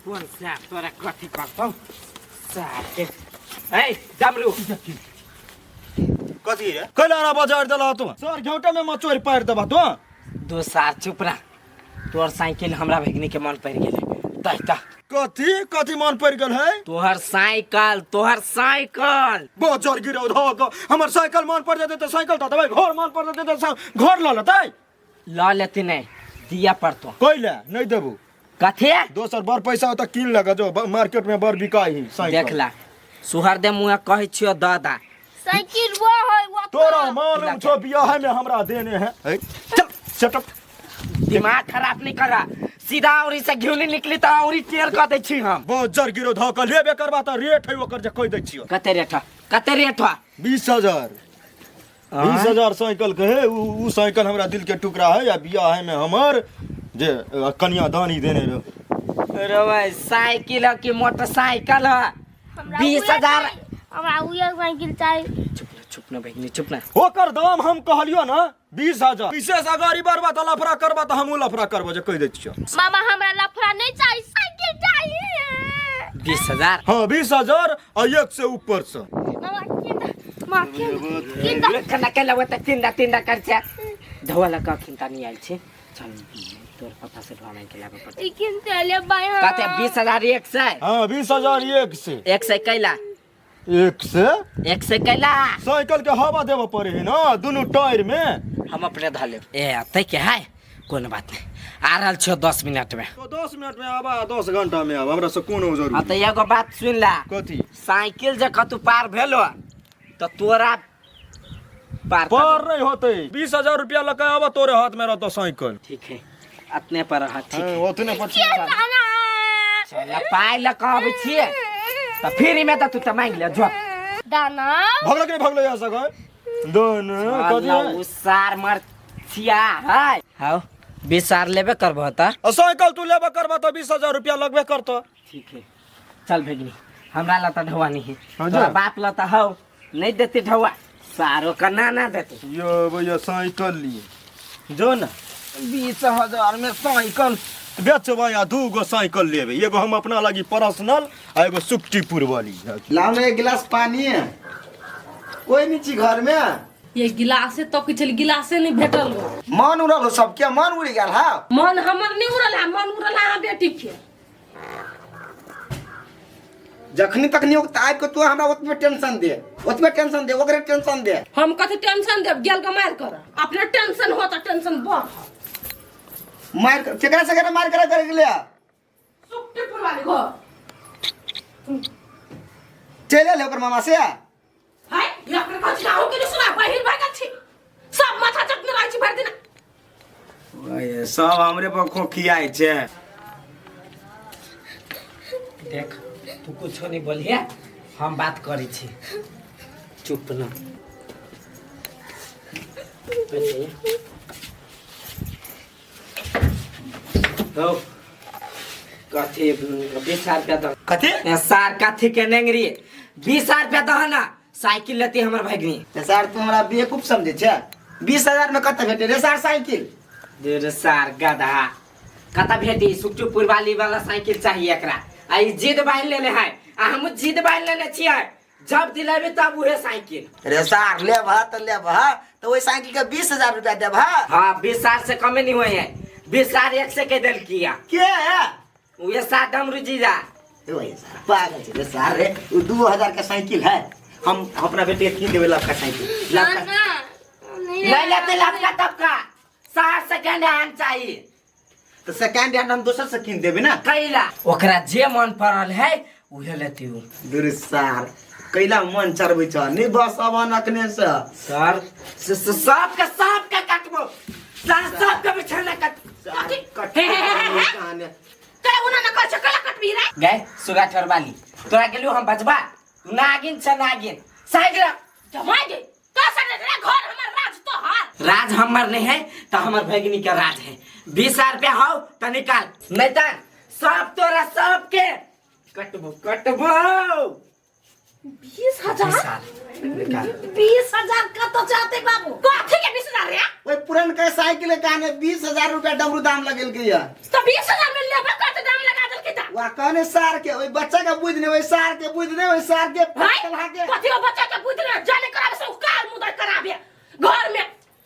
कोन सार तोरा कथी करतौ सार के ए डमरू कथी रे कैला ना बाजार देला तू सर घेवटा में मचोर पार देबा तू दो सार चुप रह तोहर साइकिल हमरा भगनी के मन पड़ गेलै तह तह कथी कथी मन पड़ गेल है तोहर साइकिल तोहर साइकिल बाजार गिरौ धऽ कऽ हमर साइकिल मन पड़ जेतै तऽ साइकिल दऽ देबै घर मन पड़ जेतै तऽ घर लऽ लेतै लऽ लेती नहीं दिया पड़तो कैला नहि देबू कथी दोसर बड़ पैसा होता कीन लगा जो मार्केट में बड़ बिकाई ही साइकिल देख ला सुहर दे मुँह कहै छियो दादा साइकिल वो है वो तोरा मालूम छो बियाह में हमरा देने है ए, चल सेटअप दिमाग खराब नहीं करा सीधा औरी से घिउनी निकली तऽ औरी टेर कऽ दै छी हम बजर गिरो धऽ कऽ लेबे करबा तऽ रेट है ओकर जे कहि दै छियो कते रेट ह कते रेट ह 20000 20000 साइकिल के है उ उ साइकिल हमरा दिल के टुकड़ा है या बियाह में हमर जे कन्यादानी देने रहे रे भाई साइकिल ह कि मोटरसाइकिल ह हमरा बीस उहे हजार चाही, हमरा उहे साइकिल चाही चुप ना चुप ना भगनी चुप ना ओकर दाम हम कहलियो ना 20000 विशेष अगर ई बार तऽ लफड़ा करबा तऽ हमहूँ लफड़ा करबो जे कहि दै छियो मामा हमरा लफड़ा नहीं चाहिए साइकिल चाहिए 20000 हाँ 20000 आ एक से ऊपर से मामा किन मामा किन किन कना के लगे तऽ तीन तीन कर छै धोआ लऽ कऽ अखन नहीं आयल छी चल तोर पापा से ढोआ मांगि के लाबऽ पड़तै ई किन ले बाया कते 20000 एक सौ हाँ 20000 एक से एक सौ कैला एक से एक से कैला साइकिल के हवा देबऽ पड़े है ना दुनू टायर में हम अपने धऽ लेब ए अतै के है कोनो बात नहीं आ रहल छियो 10 मिनट में तो 10 मिनट में आबा 10 घंटा में आबा हमरा से कोनो जरूरी हाँ तऽ एगो बात सुन ला कथी साइकिल जे कतू पार भेलो तऽ तोरा पार कर पार नहीं होते 20000 रुपया लके आबा तोरे हाथ में रहतो साइकिल देब। ठीक है अतने पर रह ठीक है ओतने पर दाना चल पाइ लऽ कऽ अबै छियै तऽ फ्री में तऽ तू तऽ मांगि ले जो दाना भगलो कि नहीं भगलो यहाँ से दोनों कथी है? उ सार मर छिया है हाउ 20 हजार लेबे करबह तऽ आ साइकिल तू लेबे करबा तो 20000 रुपया लगबे करतो ठीक है चल भेगनी हमरा ला तऽ ढौआ नहीं है हाँ तोरा जा। बाप ला तऽ हौ नहीं देती ढौआ सारो का ना ना देती यो भैया साइकिल लिए जो ना 20,000 में साइकिल बेचबै आ दू गो साइकिल लेबै एगो हम अपना लागी पर्सनल आ एगो सुखटीपुर वाली लाओ ना एक गिलास पानी कोई नहीं छी घर में ये गिलासे तो किछल गिलासे नहीं भेटल गो मन उड़ल हो सबके मन उड़ गेल हा मन हमर नहीं उड़ल है मन उड़ल है अहाँ बेटी के जखनी तखनी ओकरा आबि के तू हमरा ओतबे टेंशन दे ओतबे टेंशन दे ओकरे टेंशन दे हम कथी टेंशन देब गेल के मार कर अपने टेंशन हो त टेंशन बढ़ मार केकरा से केकरा मार कर कर गेले सुखटीपुर वाली घर चलि एलै ओकर मामा से हाय ये अपने कथी गाँव के सुना बहिर भागल छी सब माथा चटने रहै छी भरि दिन ओए, सब हमरे पर खोखियाइ छै देख तू कुछो नहीं बोलिए हम बात करै छी चुप न बैठ हौ कथी 20 रुपया दह कथी ए, सार कथी के नेंगरी 20 रुपया दह ना साइकिल लेती हमर भगनी रे सार तू हमरा बेवकूफ समझे छै 20000 में कत भेटे रे सार साइकिल दे रे सार गधा कता भेटी सुखचुपुर वाली वाला साइकिल चाहिए एकरा आ ई जिद बान्हि लेने है आ हमहूँ जिद बान्हि लेने छियै जब दिलेबे तब उहे साइकिल रे सार लेबह तऽ लेबह तऽ ओहि साइकिल के 20000 रुपया देबह हाँ 20 हजार से कमे नहीं हुए है 20 हजार एक से के दिल किया के उहे सात डमरू जीजा ओए सार पागल छै रे सार रे उ 2000 के साइकिल है हम अपना बेटे के कीन देबै लबका साइकिल लबका ना नहीं नहीं लेते लपका तबका सार सेकेंड हैंड चाहिए तऽ सेकेंड हैंड हम दोसर से कीन देबै ना कैला ओकरा जे मन पड़ल है उहे लेती हूँ दूर सार कैला मन चढ़बै छ नहीं बस अब अखने से सर सबके सबके काटबो सर सबके बिछाना काट कट हे, हे, हे, हे, हे। कला उना न कर छ कला कटबी रे गए सुगा ठोरबाली तोरा गेलू हम बजबा तू नागिन छ नागिन साइड रख जमाई दे तो सर रे घर हमर राज तो हार राज हमर नहीं है तो हमर भगनी के राज है 20 रुपया हो तो निकाल नहीं तो सब तोरा सबके कटबो कटबो 20000 साल निकाल 20000 कत जाते बाबू कथी के 20000 रे ओए पुरनका साइकिल के काने 20000 रुपया डमरू दाम लगेल के या तो 20000 में लेबे कत दाम लगा देल के ता वा कहने सार के ओइ बच्चा के बुझ ने ओइ सार के बुझ ने ओइ सार के भाई चला के कथी ओ बच्चा के बुद्धि ने जाने कराबे से काल मुदा कराबे घर में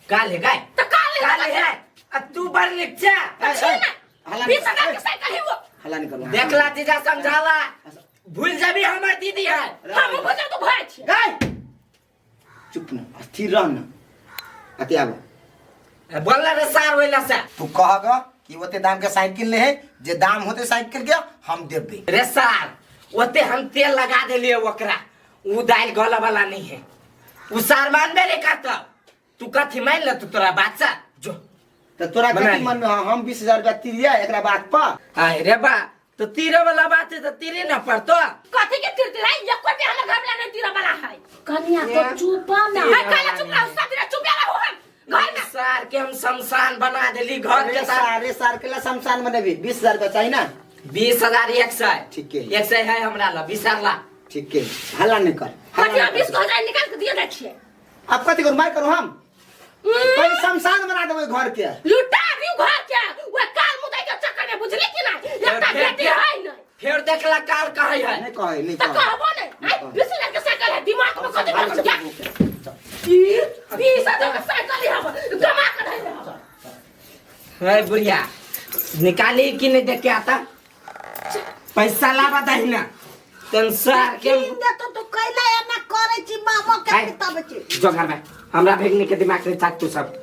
काल है गाय त काल ले काल है आ तू बड़ लिच्चा छी ना हल्ला 20,000 के साइकिल ही वो हल्ला नहीं करू देखला जीजा समझाला भूल जाबी हमर दीदी है हम बुझे तू भाई छी गाय चुप न स्थिर रह न अति आबो बोलला रे सार होइला से तू कह ग कि ओते दाम के साइकिल नहीं है जे दाम होते साइकिल के हम देबे रे सार ओते हम तेल लगा देलिए ओकरा उ दाल गला वाला नहीं है उ सार मानबे रे करता तू कथी मान ले तू तोरा बादशाह जो तो तोरा बना कथी ली। मन में हम 20,000 रुपया तीरिया एकरा बात पर आय रे बा तो तीरे वाला बात है तो तीरे ना पड़तो कथी के तीर तीर है एको भी हमर घर में नहीं तीर वाला है कनिया तो चुप ना है काला चुप रहो सब दिन चुप रहो हम घर में सार के हम शमशान बना देली घर अरे के सार सारे सार के ला शमशान बनेबी 20,000 रुपया चाहिए ना 20,000 100 ठीक है। 100 है हमरा ला 20,000 ला ठीक है हल्ला नहीं कर हल्ला कथी नहीं हम कर। 20,000 निकाल के दिए जाय छियै अब कथी करू मार करू हम कोई शमशान बना देबै घर के लुटा दियो घर के वे काल मुदाई के चक्कर में बुझली कि ना एकटा बेटी है नहीं फिर देखला काल कहै है नहीं कहै नहीं त कहै कहबो नहीं आई 20,000 के साइकिल है दिमाग में कथी भाई भरल क्या चल, 20,000 के साइकिल है कमा के धइले हम है बुढ़िया निकाली कि नहीं देख के आता पैसा लावा दही ना तन सार के कीन देतो तो कैला एना करै छी मामा के आइ। तब छी जो घर में हमरा भेगनी के दिमाग से चाक तू सब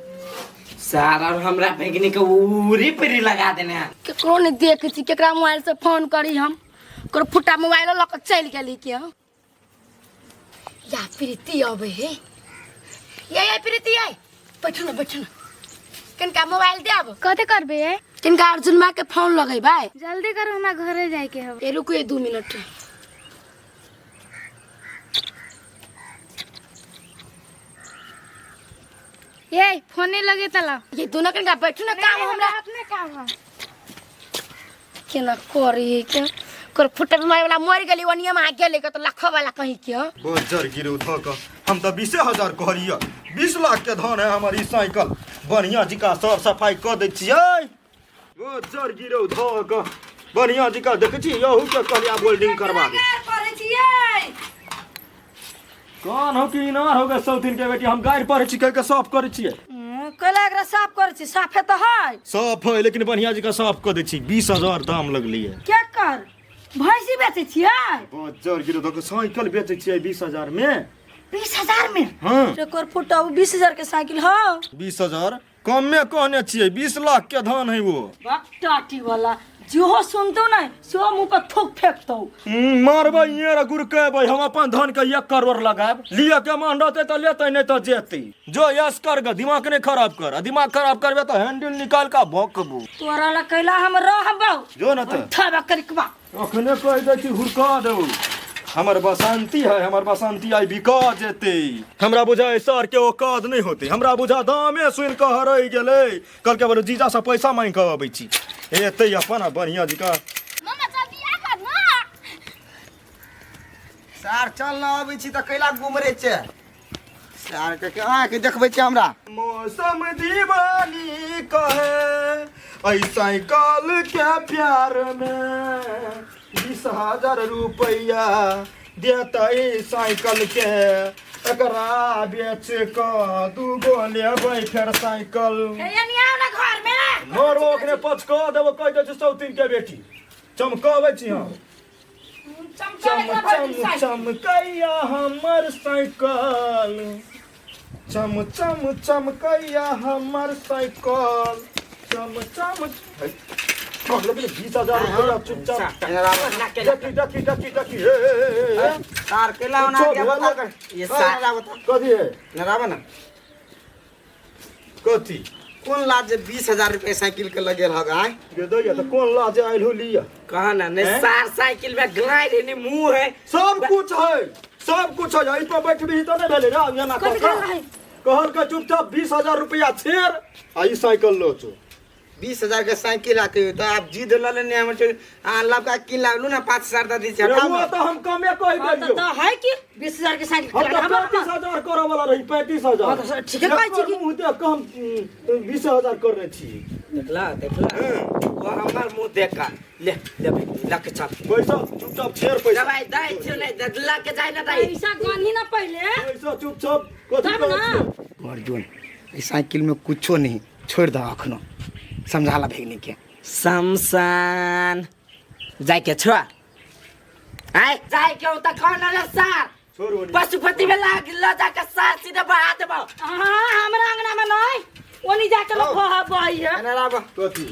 सार और हमरा भेगनी के उरी परी लगा देने हैं केकरो नहीं देखे छी केकरा मोबाइल से फोन करी हम ओकर फुटा मोबाइल लऽ कऽ चलि गेली के हम। या प्रीति अबै हे ये ये प्रीति आइ बैठू ना बैठू ना किनका मोबाइल देब कथी करबे किनका अर्जुन माँ के फोन लगेबै जल्दी करो हमरा घरे जाए के हवे ए रुकू ये 2 मिनट। ये फोने लगे तला ये दोनों किनका बैठू ना काम हमरा अपने काम है केना करी के कर फुटा मोबाइल वाला मरि गेली ओनिया में आ गेले के तो लाखो वाला कहीं के बजर गिरो धऽ कऽ हम तऽ 20,000 कहलियै 20 लाख के धन है हमर ई साइकिल बढ़िया जिका साफ सफाई कऽ दै छियै बजर गिरो धऽ कऽ बढ़िया जिका देखै छी यहू के कहलियै बोल्डिंग करवा दे। करै छियै। कौन हो कि इनार हो गए सौतीन के बेटी हम गाड़ि पढ़ै छी कहि के साफ करै छियै। कैला एकरा साफ करै छी? साफे तऽ है। साफ है लेकिन बढ़िया जिका साफ कऽ दै छी। 20,000 दाम लगलियै। के कर भैंसी बेचै छियै? बजर गिरो धऽ कऽ साइकिल बेचै छियै 20,000 मे। 20,000 में? हँ। एकर फुटा 20,000 के साइकिल हौ? 20,000 कमे कहने छियै 20 लाख के धन है वो। टाटी वाला जेहो सुनतौ ने सेहो मुँह पर थूक फेंकतौ। मारबै ये गुरकेबै हम अपन धन के 1 करोड़ लगायब लिअ के मन रहतै तऽ लेतै नहि तऽ जेतै। जो यश कर ग दिमाग नहि खराब कर आ दिमाग खराब करबे तऽ हैंडल निकाल के भोकबू। तोरा ला कैला हम रहबौ। जो न तऽ। थबा करिकबा। अखने कहि दै छी हुरका देबू। हमर बसंती है हमर बसंती आई बिका जेतै। हमरा बुझाय सर के औकात नहि होतै। हमरा बुझा दामे सुनि कऽ हरै गेलै। कहलकै बड़ जीजा से पैसा मांगि कऽ अबै छी एतै अपन आ बढ़िया जिका। मामा जल्दी आबऽ ना। सार चल न अबै छी तऽ कैला गुमरे छै सार के अहाँके देखबै छै हमरा। मौसम दीवानी कहे ऐ साइकिल के प्यार में 20,000 रुपया देतै साइकिल के एकरा बेच कऽ दूगो लेबै फेर साइकिल। हे आउ ना घर में। मारबो ओकरे पचका देबो कहि दै छै सौतीन के बेटी चमकाबै छी हम। चम चम चमकैया हमर साइकिल चम चम चमकैया हमर साइकिल चम चम 20,000 रुपया चुपचाप देखी देखी देखी देखी हे हे, हे, हे। सार कैला होना कुछो गया भेल? बता कर। ये सार कथी है? नराबा ना। कथी? कोन लाज जे 20,000 रुपया साइकिल के लगेल हग आय? ये दैया तऽ कोन लाज आयल हो लिया? कहा ना नहीं। हैं? सार साइकिल में ग्लाइड है नहीं मुंह है। सब कुछ है सब कुछ है। एहि पर बैठबी तऽ नहि भेलै रे एना कऽ कऽ। कहल के चुपचाप 20,000 रुपया छेड़ आ ई साइकिल लो चो। 20,000 के साइकिल आके तो आप जिद ल लेने हमर आ लबका किन लागलू ना 5,000 दे दी। रहुआ तऽ हम कमे कहि हाँ, देलियौ। तऽ है कि 20,000 के साइकिल? हम तऽ 35,000 करऽ वाला रही 35,000। हाँ, तऽ ठीके कहै छी कि- मुँह देख कऽ हम 20,000 करने छी। देखला देखला वो हमर मुंह देखा ले ले भाई लक चल पैसा चुपचाप छेड़ पैसा दवाई दै छियो नहीं लक के जाय ना दै पैसा गनही ना पहिले पैसा चुपचाप कथी तब ना। कहै अर्जुन ई साइकिल में कुछो नहीं छोड़ दह अखनो समझा ला भेगनी के शमशान जाय के छुआ आय जाय के त कौन रे सार छोड़ ओनी। पशुपति में लाग ल जाके सार सीधे बहा देबो हाँ हमरा अंगना में नहीं ओनी जाके लोग बह बही है एना आब कथी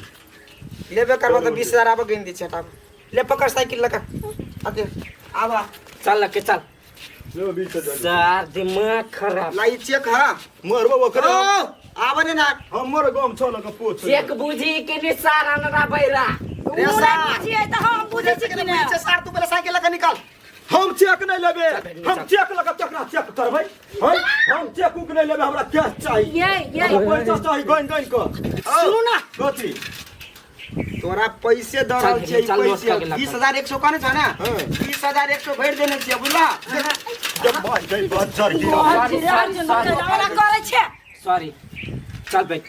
लेबे करबो तऽ 20,000 आब गिन दी छै आब ले पकड़ साइकिल लगा आते आब चल लके चल लो 20,000 सार दिमाग खराब लाई चेक हा मरबो ओकरा ओ आब ने ना हमर गम छ लग पोछ चेक बुझी के नि सार अनरा बैरा रे उ सार नहीं बुझिए तऽ हम बुझै छी कि बुझै ने सार तू पहिले साइकिल लगा निकाल हम चेक नहीं लेबे हम चेक लगा तकरा चेक करबै हम हम चेक उक नहीं लेबे हमरा कैश चाही ये हमरा पैसा चाही गइन गइन क सुनू ना कथी तोरा पैसे दऽ रहल चल, छियै चल, पैसे नोट कऽ के लऽ। 20,100 कहने छ ने हाँ। 20,100 भरि देने छियै बुझला जब भाई गई बज्जर गिरा सॉरी, सॉरी, सॉरी। ओना करै छै सॉरी चल बैठ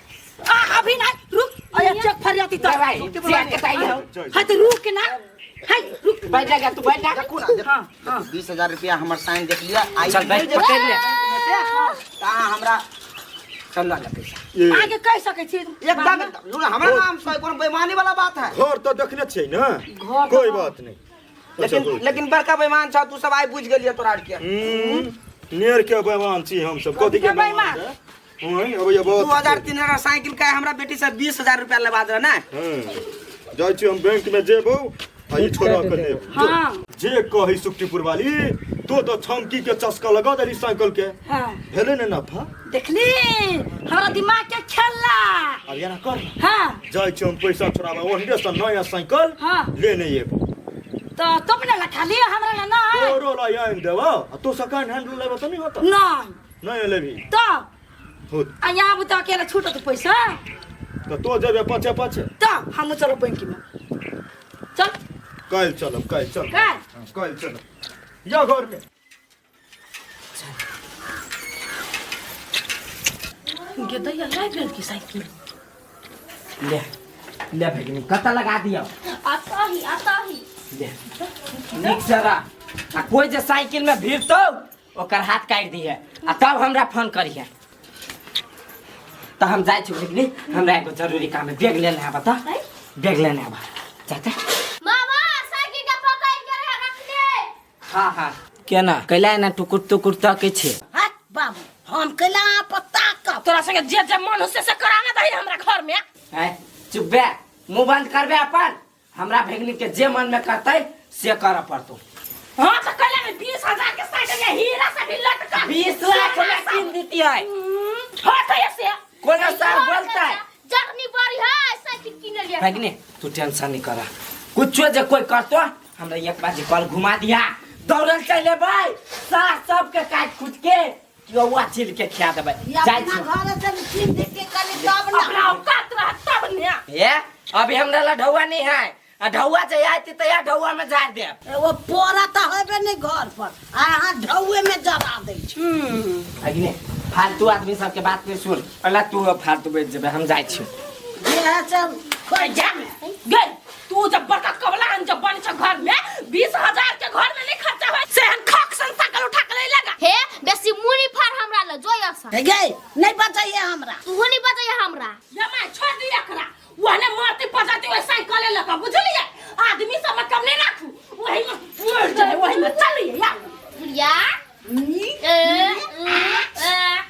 आ अभी नहीं रुक अरे चेक फरियाती तो भाई चेक के आई हो हाय तो रुक ना हाय रुक बैठ जा तू बैठ जा देखू ना देखू। 20,000 रुपया हमर साइन देख लिया आई चल बैठ पकड़ ले ता हमरा चल ला पैसा ये आगे कह सकै छी एकदम लू ना, हमरा नाम से कोनो बेईमानी वाला बात है घर तो देखने छियै ना घर कोई बात नहीं अच्छा, लेकिन बोल। लेकिन बड़का बेईमान छ तू सब आइ बुझ गेलियै तोरा आर के नेर के बेईमान छी हम सब कथी के बेईमान? बेईमान ओए अब ये बहुत 2000 3000 साइकिल का हमरा बेटी से 20,000 रुपया लेबा दे ना हाँ। जाइ छी हम बैंक में जेबौ आ ई छोड़ा के लेब हाँ। जे कही सुखटीपुर वाली तो तो छमकी के चस्का लगा देली साइकिल के हाँ भेलै ने नफा देखली हमरा दिमाग के खेला अब एना कर हाँ जाइ छी हम पैसा छोड़ाबा ओहने से नया साइकिल हाँ। लेने एबो तो तुम ने लखा लिया हमरा ला नहीं तोरो ला आनि देबौ आ तो सेकंड हैंड लेबो तऽ नहि होता नहीं नहीं लेबही तो होत आ यहाँ तो अकेला छूटत पैसा तऽ तो जेबे पाछे पाछे तो हम चलो बैंक में चल काल्हि चलब काल्हि चलब काल्हि? हाँ, काल्हि चलब या घर में गे दैया लाइब गेल की साइकिल ले ले भगिनी कतऽ लगा दियौ आता ही आता ही ले नीक से रह आ कोई जे साइकिल में भिड़तौ ओकर हाथ काटि दिहे आ तब हमरा फोन करिहे तऽ हम जाइ छी भगिनी हमरा एगो जरूरी काम है बैग लेने आबऽ तऽ बैग लेने आबऽ जाते मामा साइकिल के पकड़ के रह रखने हाँ हाँ केना कैला एना टुकुर टुकुर तकै छै हट बाबू हम कैला अहाँ पर ताकब तोरा संगे जे जे मन हो से से कराना दही हमरा घर में आँय चुप बे मुँह बंद करबे अपन हमरा भगिनी के जे मन में करतै से करऽ पड़तौ हाँ तो कैला में 20,000 के साइकिल में हीरा से भी लटका 20 लाख में कीन दितियै हाँ तो ऐसे कोनो साल बोलतै जखनी बड़ी है साइकिल किन लिया भगिनी तू टेंशन नहीं कर कुछो जे कोई करतो हमरा एक बार जे कल घुमा दिया दौड़ल चल एबै सार सबके काटि खुट के कौआ छील के खिया देबै जाइ अपना छी घर से छीन देते कनी तब ना अपना औकात रह तब ने ए अभी हमरा ला ढौआ नहीं है आ ढौआ जे आयती तऽ या ढौआ में झाड़ देब वो पोरा तऽ हेबे नहीं घर पर आ अहाँ ढौए में जरा दै छी अग्नि फालतू आदमी सबके बात नहीं सुन पहला तू फालतू बैठ जेबे हम जाइ छी जे है से खोइ जा गई तू जब बड़का कबला हन जब बन छ घर में 20,000 के घर में नहीं खर्चा होय से हन खक सन साइकिल उठा के ले लगा हे बेसी मुनी फाड़ हमरा ल जोय असा हे गई नहीं बचैये हमरा तू नहीं बचैया हमरा ये मैं छोड़ दी एकरा वहने मरती पजाती वही साइकिल लगा बुझलिए आदमी सब में कम नहीं राखू वही में मर जाए वही में चलिए या बुढ़िया ए, ए, ए।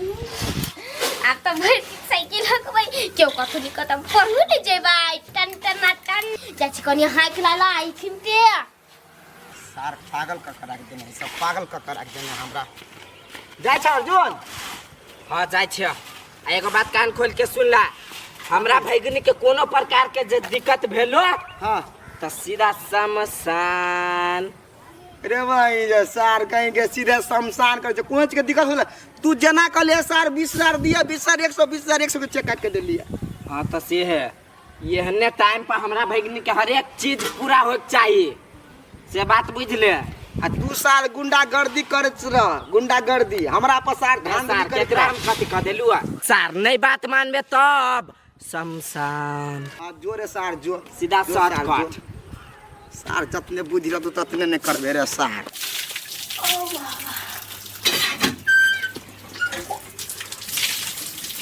आब तऽ भरि दिन साइकिल हकबै केओ कथो नहि कहत हम पढ़ू नहि जेबै टन टन टन जाइ छी कनि हाँकि ला आइथिन ते सार पागल कऽ के राखि देने है सब पागल कऽ के राखि देने है हमरा जाइ छ अर्जुन हाँ जाइ छियै आ एगो बात कान खोल के सुन ला हमरा भैगनी के कोनो प्रकार के जे दिक्कत भेलो हाँ तऽ सीधा शमशान रे भाई जे सार कहीं के सीधे शमशान कर कोन चीज के दिक्कत होला तू जेना कहले सार 20,000 दिया 20,000 120,000 100 के चेक काट के देलिए हाँ तो से है एहने टाइम पर हमरा भैगनी के हरेक चीज पूरा होके चाहिए से बात बुझ ले आ तू सार गुंडागर्दी करैत रह, गुंडागर्दी हमरा पर सार धांधली सार करैत केकरा रह। हम कथी कह देलू आ? सार नहीं बात मानबे तब शमशान। आ जो रे सार जो, सीधा जो शॉर्ट सार, जो। कट। सार जतने बुद्धि रहतौ ततने नहि करबे रे सार।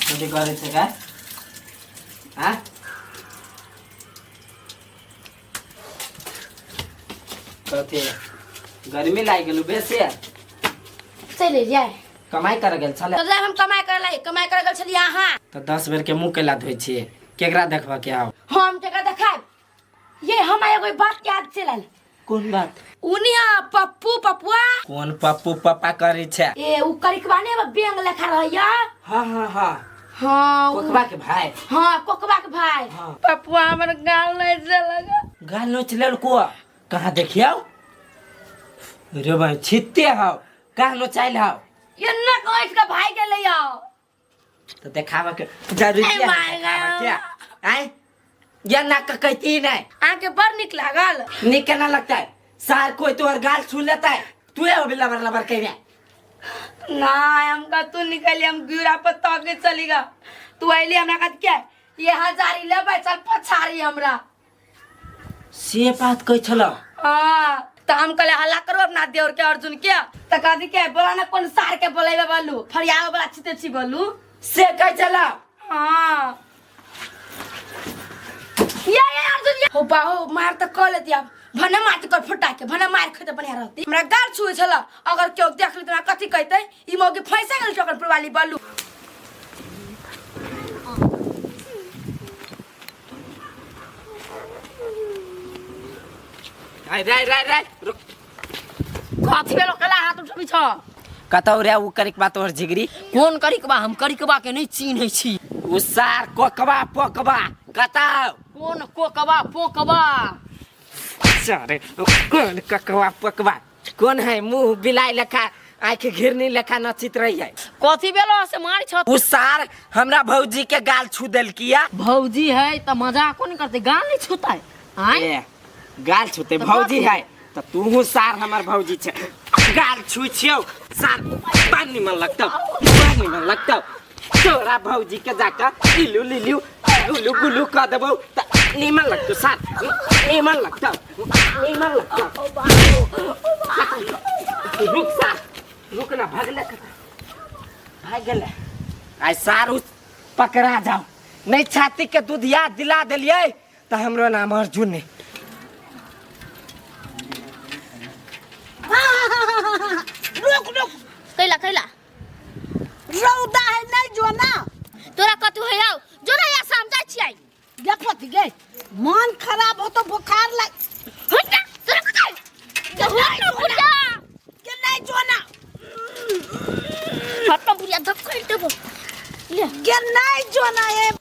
कथी करै छै का? हाँ? कथी गर्मी लागि गेलौ बेसी? चलि जाय। कमाइ कर गेल छलै? तऽ हम कमाइ करे ला, कमाइ करे गेल छलियै अहाँ। तऽ 10 बेर के मुँह कैला धोइ छियै? केकरा देखबऽ के आउ? हम केकरा देखायब? ये हमरा एगो बात याद चलि आयल। कोन बात? उनिया पप्पू पपुआ। कोन पप्पू पप्पा करै छै? ए उ करिकबा ने बेंग लेखा रहैया। हाँ हाँ हाँ। हाँ, उ- कोकबा के भाई। हाँ कोकबा के भाई। हाँ। पपुआ हमर गाल नहीं चलग। गाल नोच लेलको? कहाँ देखियौ रे भाई, छित्ते हौ, कहाँ नोचाइल हौ? एन्ना कहै के भाई गेलै यौ। तो देखाबऽ के जरूरी ए है, my देखाबऽ के। आँय या ना कहती नहीं। अहाँके बड़ नीक लागल। नीक केना लगता है सार, कोई तोहर गाल छू लेता है तू अभी लबर लबर कहिया। ना हम कतू निकली, हम गिरा पर तके चली गा। तू अइली हमरा कत के ये हजारी लेबै, चल पछाड़ी हमरा। से बात कहै छलौ? हाँ त हम कहले हल्ला करू अपना देवर के अर्जुन के, त कहदी के बोला ना कोन सार के बोलेबे बोलू, फरियावे वाला छिते छी बोलू। से कहै छलौ? हाँ ये ये अर्जुन ये हो बाहो मार त कह लेती अब, भने मार कर फुटा के भने मार खेते बढ़िया रहती। हमरा गाल छुए छल, अगर केओ देख लेत हमरा कथी कहते, ई मौगी फैसा गेल टोकन पुरवाली बोलू। राय राय राय राय रुक। कथी भेलो केला हाथ उठबी छ? कतौ रे उ करिकबा तोहर जिगरी? कोन करिकबा? हम करिकबा के नहीं चिन्है छी। उ सार कोकबा पोकबा कतौ? कोन कोकबा पोकबा? सारे कोन ककबा पोकबा कोन है? मुंह बिलाई लेखा आँख घिरनी लेखा नचित रही है। कथी भेलो से मारी छ? उ सार हमरा भौजी के गाल छू देलकिया। भौजी है त मजाक कोन करते, गाल नहीं छूतै? आँय? ए, गाल छूते भौजी है त तूहू सार हमर भौजी छे, गाल छू छियौ सार बड़ निमन लगतौ, बड़ निमन लगतौ। तोरा भौजी के जाकर इलू लिलू गुलू गुलू कह देबौ त निमन लगतौ सार, निमन लगतौ, निमन लगतौ। रुक सार, रुक ना, भागले भाग गेले। आइ सार उस पकड़ा जाओ नहीं, छाती के दूध याद दिला देलियै त हमरो नाम अर्जुन नहीं। रुक रुक कैला कैला रौदा है नहीं जो ना। तोरा कतू है आओ जो ना या शाम जाइ छियै। देखत गे मन खराब हो तो बुखार लाग। हट ना तोरा कतू के हट ना बुढ़िया के नहीं जो ना। हट ना बुढ़िया धप कर देबो ले। के नहीं जो ना ए।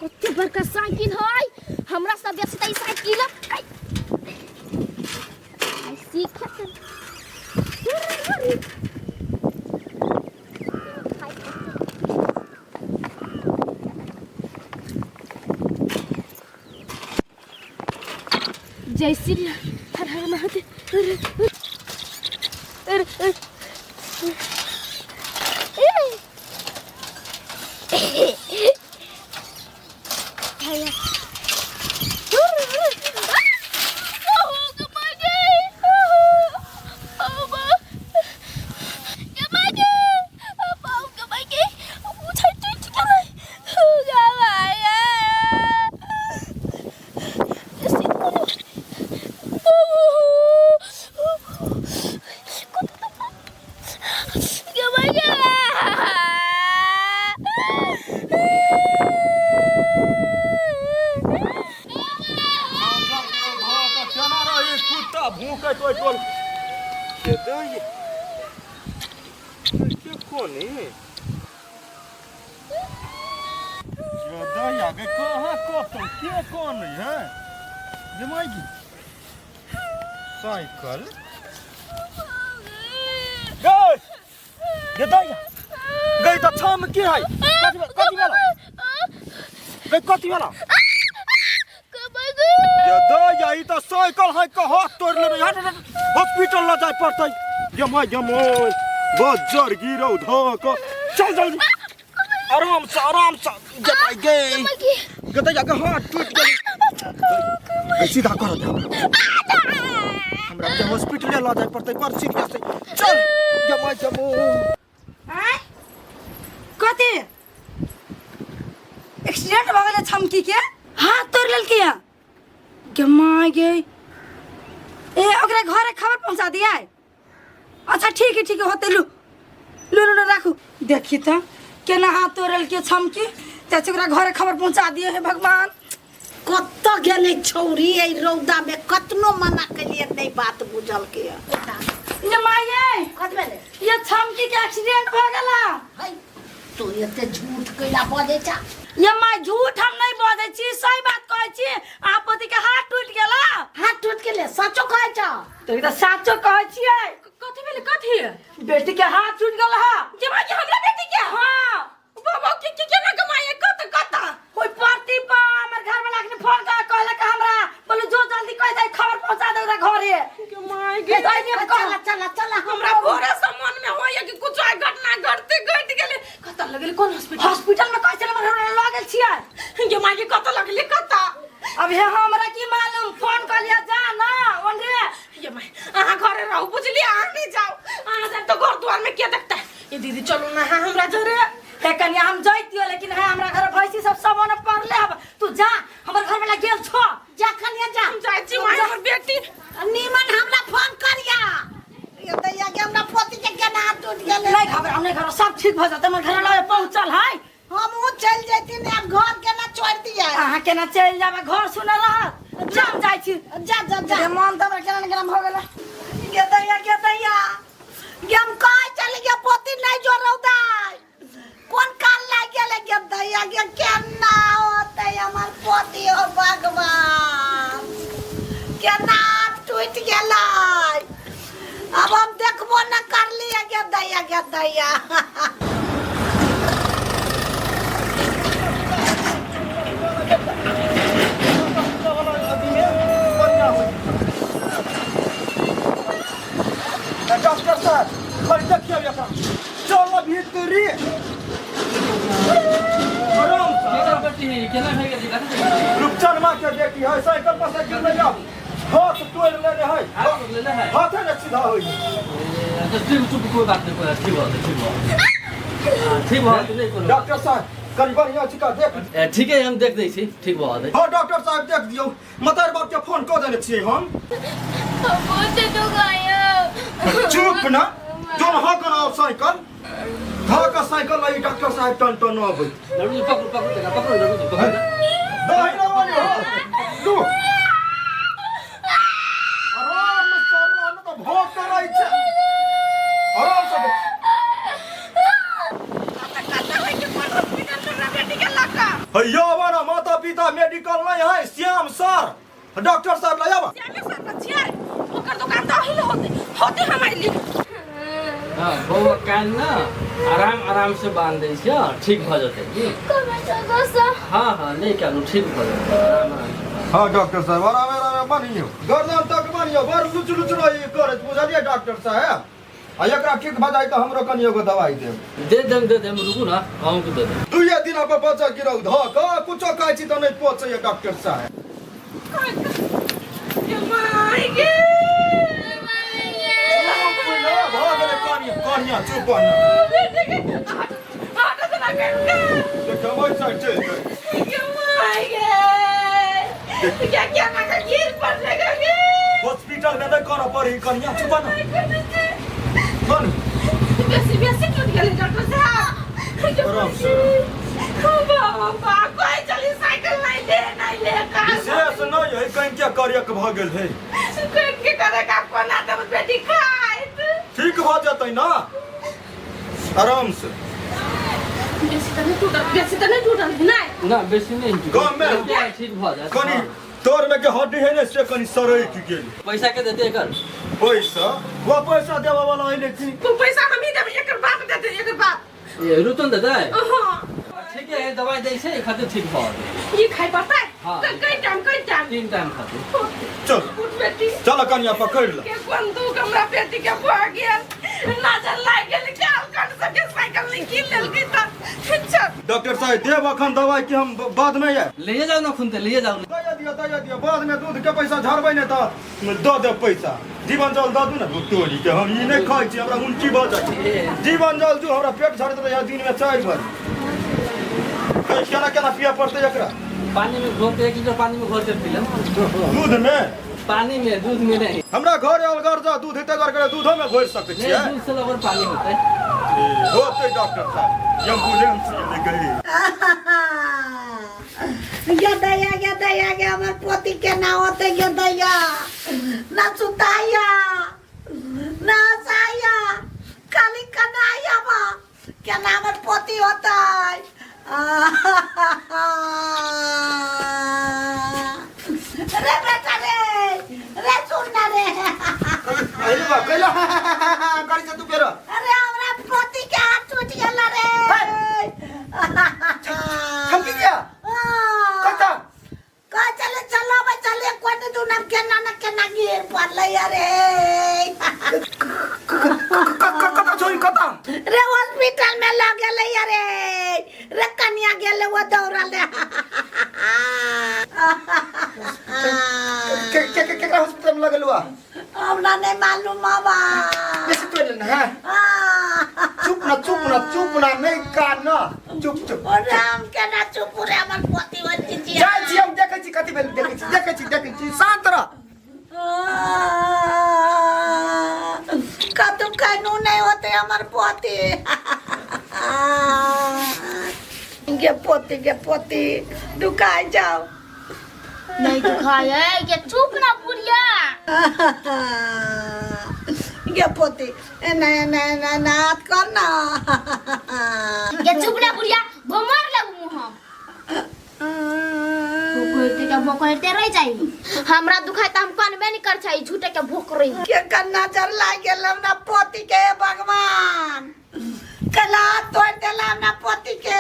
कते बड़का साइकिल है, हमरा सब बेसी त ई साइकिल आई आई सीख। जय श्री हर हर महादेव। केना रही कुत्ता भूकैत ओहि टोल के दैया के कोनी दैया गे कहाँ कतौ के कोन है जमाई साइकिल गए गे दैया गई त छम की है कथी कथी वाला गई कथी वाला ये दो यही त साइकिल है के हाथ तोड़ लेने हट हट, हॉस्पिटल ल जाय पड़तै यमा यमो बज्जर गिरौ धक चल जल्दी आराम से जमाई गई गई जाके हाथ टूट गेलै गई सीधा कर दे हमरा के हॉस्पिटल ल जाय पड़तै बड़ सीरियस है चल जमाई जमो आँय कथी एक्सीडेंट भऽ गेलै छमकी के हाथ तोड़ि लेलकै हँ गे माय गे ए ओकरा घरे खबर पहुँचा दिया अच्छा ठीक है ठीक है होते लू लू लू लू, राखू देखी तऽ केना हाथ तोड़लकै छमकी चाची ओकरा घरे खबर पहुँचा दिए हे भगवान कतऽ गेलै छौरी एहि रौदामे कतनो मना केलियै नहि बात बुझलकै ये माये कत भेलै ये छमकी के एक्सीडेंट भऽ गेला है तू एते झूठ कैला बजै छा ये माय झूठ हम नहीं बजै छी सही बात कहै छी अहाँ पति के हाथ टूटि गेला हाथ टूटि गेलै सचो कहै छा तो ई तऽ साचो कहै छियै कथी भेलै कथी बेटी के हाथ टूटि गेल हा जे माय हमरा बेटी के हाँ बाबा के के केना कमाए कत कत ओइ परती पर हमर घर वाला के फोन कर कहलक हमरा बोले जो जल्दी कह दे खबर पहुंचा दे ओकरा घरे के माय गे चला चला चला हमरा भोरे से मन में होइए कि कुछ आइ घटना घटते घट गेलै कत लगलै कोन हॉस्पिटल हॉस्पिटल में कहै छलै हमर घर वाला लऽ गेल छियै गे माय गे कत लगलै कत अब हे हमरा की मालूम फोन कर लिया जा ना ओनरे ये माय अहाँ घरे रहू बुझलियै अहाँ नहीं जाओ अहाँ जाए तो घर द्वार में के देखता है ये दीदी चलो ना हाँ हमरा जरे हे कनिया हम जैतियो लेकिन है हमरा घर भैंसी सब सब ओने पड़ले अब तू जा हमर घर वाला गेल छो जा कनिया जा हम जाइ छी माय हमर बेटी नीमन हमरा फोन करिया ये दैया के हमरा पोती के केना हाथ टूट गेलै नहीं घबराओ नहीं घबराओ सब ठीक भ जतै हमर घर वाला पहुंचल है हमहूँ चलि जैती ने आब घर केना छोड़ि दियै अहाँ केना चलि जाबै घर सुन रहत जा हम जाइ छी जा जा जा रे मन तऽ हमरा केना ने केना भऽ गेलै गे दैया गे दैया गे हम कहै चली गे पोती नहीं जो रौदाय कोन काल लागि गेलै गे दैया गे केना होतै हमर पोती हो भगवान केना टूटि गेलै अब हम देखबो न करलियै गे दैया गे दैया डॉक्टर साहब खाली देखियौ एकरा चल भीतरी आराम से केना बेटी है केना भए गेल कथी रुपचनमा के बेटी है साइकिल पर से गिर जाओ हाथ तोड़ लेने है हाथ तोड़ि लेने है? हाथे ने सीधा होई अच्छा ठीक चुप कोई बात नहीं कोई ठीक भऽ जेतै, ठीक भऽ जेतै। हाँ, ठीक भऽ जेतै, नहि कोनो बात। डॉक्टर साहब कनि बढ़िया छिका देख ए, ठीक है हम देख दै छी ठीक भऽ जेतै हाँ डॉक्टर साहब देख दियौ मतार बाप के फोन कऽ देने छियै हम चुप ना जोन हक ना साइकिल धक साइकिल लई डॉक्टर साहब टन टन अबै लड्डू जी पकड़ू पकड़ू तका पकड़ू लड्डू जी पकड़ू दही ना बनी हो लू आराम से आराम तो भोग करै छै आराम से हैया वाला माता पिता मेडिकल नहीं है श्याम सर डॉक्टर साहब ले आवा ओकर दुकान तऽ अहिल होते होते हम आइली हाँ बौआ कान ना आराम आराम से बांध दै छियै हाँ, ठीक भऽ जेतै की हाँ हाँ नहि कानू ठीक भऽ जेतै आराम आराम से बांध। हाँ डॉक्टर साहब आराम आराम बनियो गर्दन तक बनियो बड़ लुच लुच रही करैत बुझलियै डॉक्टर साहब आ एकरा ठीक भऽ जाइ तऽ हमरो कनि एगो दवाइ देब they them they them रुकू ना अहूँके दे देम दुइये दिन पर बचा गिरौ धऽ कऽ कुछो कहै छी तऽ नहि पचैए डॉक्टर साहब भऽ गेलै कनिया कनिया चुप बन देखियौ ओहि साइड चलि जाइ हॉस्पिटल में नहीं करऽ पड़ी कनिया चुप न कन बेसी बेसी टूट गेलै डॉक्टर साहब आराम से बाबा कोई चली साइकिल नहीं ले नहीं ले का विशेष नहीं है कहीं क्या करे के भऽ गेल है के करे का कोना तब बेटी खाइत ठीक भऽ जेतै ना आराम से बेसी तऽ नहि टूटल बेसी तऽ नहि टूटल नहि ना बेसी नहि गाँवमे ठीक भऽ जायत कनि तोर में के हड्डी है ने से कनि सरक गेल पैसा के देते एकर पैसा वो पैसा देबऽ वाला है लेकिन पैसा हम ही देबै एकर बाप देतै एकर बाप ये रुतन देतै? हां। ठीक है, दवाई दै छै, खाते ठीक भ जेतै। ई खाइ पड़तै? हाँ। त कई टाइम, कई टाइम? 3 टाइम खाते। चल। उठ बेटी। चल कनिया, पकड़ ल। के कोन दुख हमरा बेटी के भ गेल, नजर लाग गेल, के अलकट सबके साइकिल नहीं कीन लेलकै त चल। डॉक्टर साहब, देब अखन दवाई कि हम बाद में आए? ले जाओ ना खुनते, ले जाओ। दया दियो, दया दियो, बाद में दूध के पैसा झरबै ने त दऽ देब पैसा। जीवन जल दऽ दू ने तोरी के, हम ई नहि खाइ छी, हमरा उल्टी भऽ जाइ। जीवन जल जो हमरा पेट झरैत रहैया दिन में 4 बार। केना केना पियऽ पड़तै एकरा? पानी में घोल के, 1 लीटर पानी में घोल के पी ले। दूध में? पानी में, दूध में नहीं। हमरा घर अलगर जा दूध हेतै दुआरे दूधो में घोरि सकै नहीं, छियै। दूध से लगभग पानी होतै। होतै डॉक्टर साहब, एम्बुलेंस एलै गई। गे दैया, गे दैया, गे हमर पोती केना होतै गे दैया, ना सुताइया ना हँसाइया, खाली कनाइया बा, केना हमर पोती होतै? रे बेटा रे, रे सुन ना रे। अरे बा कैला करै छ तू फेर? अरे हमरा पोती के हाथ टूट गेल रे। छमकी गया कता? कह चले चलो बे चले, कोन दू नाम केना न केना गिर पड़लै अरे। कता छोरी, कता? रे हॉस्पिटल में लग गेलै अरे, रे कनिया गेलै वो दौड़ल रे। के के के केकरा हॉस्पिटल में लगल हुआ? हमरा नहीं मालूम बाबा। बेसी तोड़ लेना है। चुप ना, चुप ना, चुप ना, नहीं कान ना, चुप चुप। ओ राम केना चुप रे, हमर पोती होइत छी। जाइ छी हम, देखै छी कथी भेल, देखै छी, देखै छी, देखै छी, शांत रह। कतौ कानू नहीं होते हमर पोती, गे पोती, गे पोती दुखाई जाओ। नहीं दुखाय है के, चुप ना बुढ़िया। गे पोती, एना एना एना एना हाथ कर ना। के चुप ना बुढ़िया, भमर लगू मुँह हम भोकरते के भोकरते रह जाई। हमरा दुखाय त हम कनबे नहीं कर छई, झूठे के भोक रही। के का नजर लाग गेल हमरा पोती के, हे भगवान, कला तोड़ देला हमरा पोती के।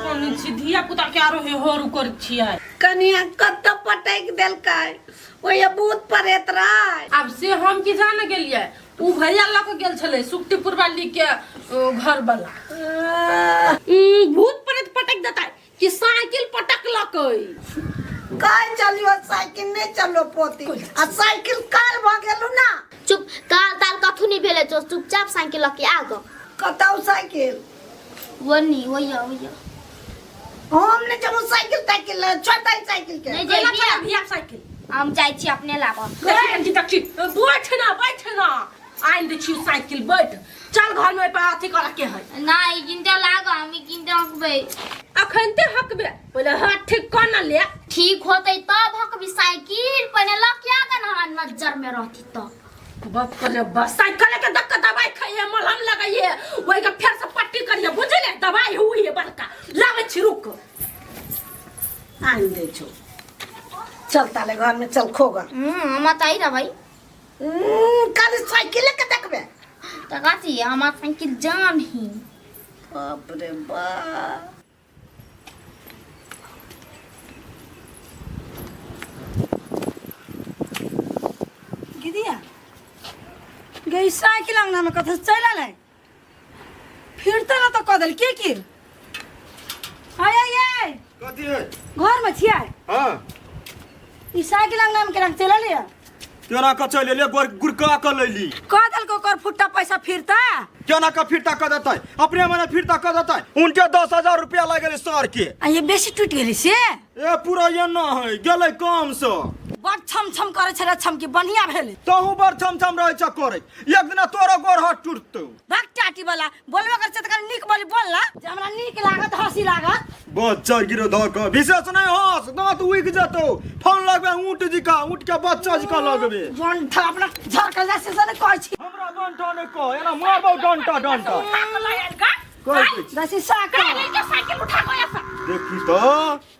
कोन छी धिया पुता के आरो हे होरू कर छियै? कनिया कत पटक देलकै ओए भूत प्रेत रहे। आब से हम की जान गेलियै, उ भैया लऽ के गेल छलै सुक्तिपुर वाली के घर वाला। भूत प्रेत पटक देतै कि साइकिल पटक लकै? काय चलियो साइकिल नहीं चलो पोती, आ साइकिल काल भ गेलु ना। चुप, काल ताल कथू नहीं भेले, जो चुपचाप साइकिल लऽ के आ गो। कतौ साइकिल? वनी वैया वैया। हम नहीं जब साइकिल ताइकिल छोड़ दे साइकिल के। नहीं केना जेबी चला भैया साइकिल? हम जाइ छी अपने लाबऽ। देखी देखी, बैठ ना, बैठ ना, आनि दै छी साइकिल, बैठ, चल घर में पे अथी करे के है। नहीं गिनते लाग, हम गिनते हकबै। अखन ते हकबे, पहिले हाथ ठीक कर ना ले। ठीक होतै तब हकबी साइकिल, पहिले लऽ के आ ना, हमरा नजर में रहती तब। बाप करे बस, साइकिल के धक्का दवाई खाइए, मलहम लगाइए, वही के फेर से पट्टी करिए, बुझले? दवाई हुई है बड़का, लाबै छी रुक, आनि दै छौ, चल ताले घर में चल खोगा। हम तऽ आई रहबै। खाली साइकिल के देखबे तऽ कथी, हमर साइकिल जान ही। बाप रे बाप। दीदिया गई साइकिल अंगना में कथे चल आलै, फिर त ना तो कह देल के की आय आय आय। कथी है? घर में छियै? हां। ई साइकिल अंगना में केना चल आलै? केना के चलि एलियै? गोर गुड़का के लैली। कह देलको ओकर फुट्टा पैसा फिरता। केना के फिरता कऽ देतै? अपने मने फिरता कऽ देतै? उनके 10,000 रुपया लागि गेलै सर के। आ ये बेसी टूटि गेलै से? ए पूरा एना है गेलै काम से। बड़ छम छम करै छलै छमकी, बढ़िया भेलै। तहु बड़ छम छम रहै छ करैत, एक दिना तोरो गोर हाथ टूटतौ। भक टाटी वाला बोलबे कर छै त कनी नीक बोली बोल ना, जे हमरा नीक लागत हंसी लागत। बच्चा गिरो धऽ कऽ विशेष नहि हंस, दाँत उगि जेतौ। फोन लगबे ऊँट जिका, ऊँट के बच्चा जिका लगबे। बंठा अपना झरकल जा से ने कहै छी। हमरा बंठा नहि कह, एना मारबौ डंटा डंटा। उठा के लऽ आयल गा। कहै छी। दसी साक। के साइकिल उठा के ऐसा। देखी तऽ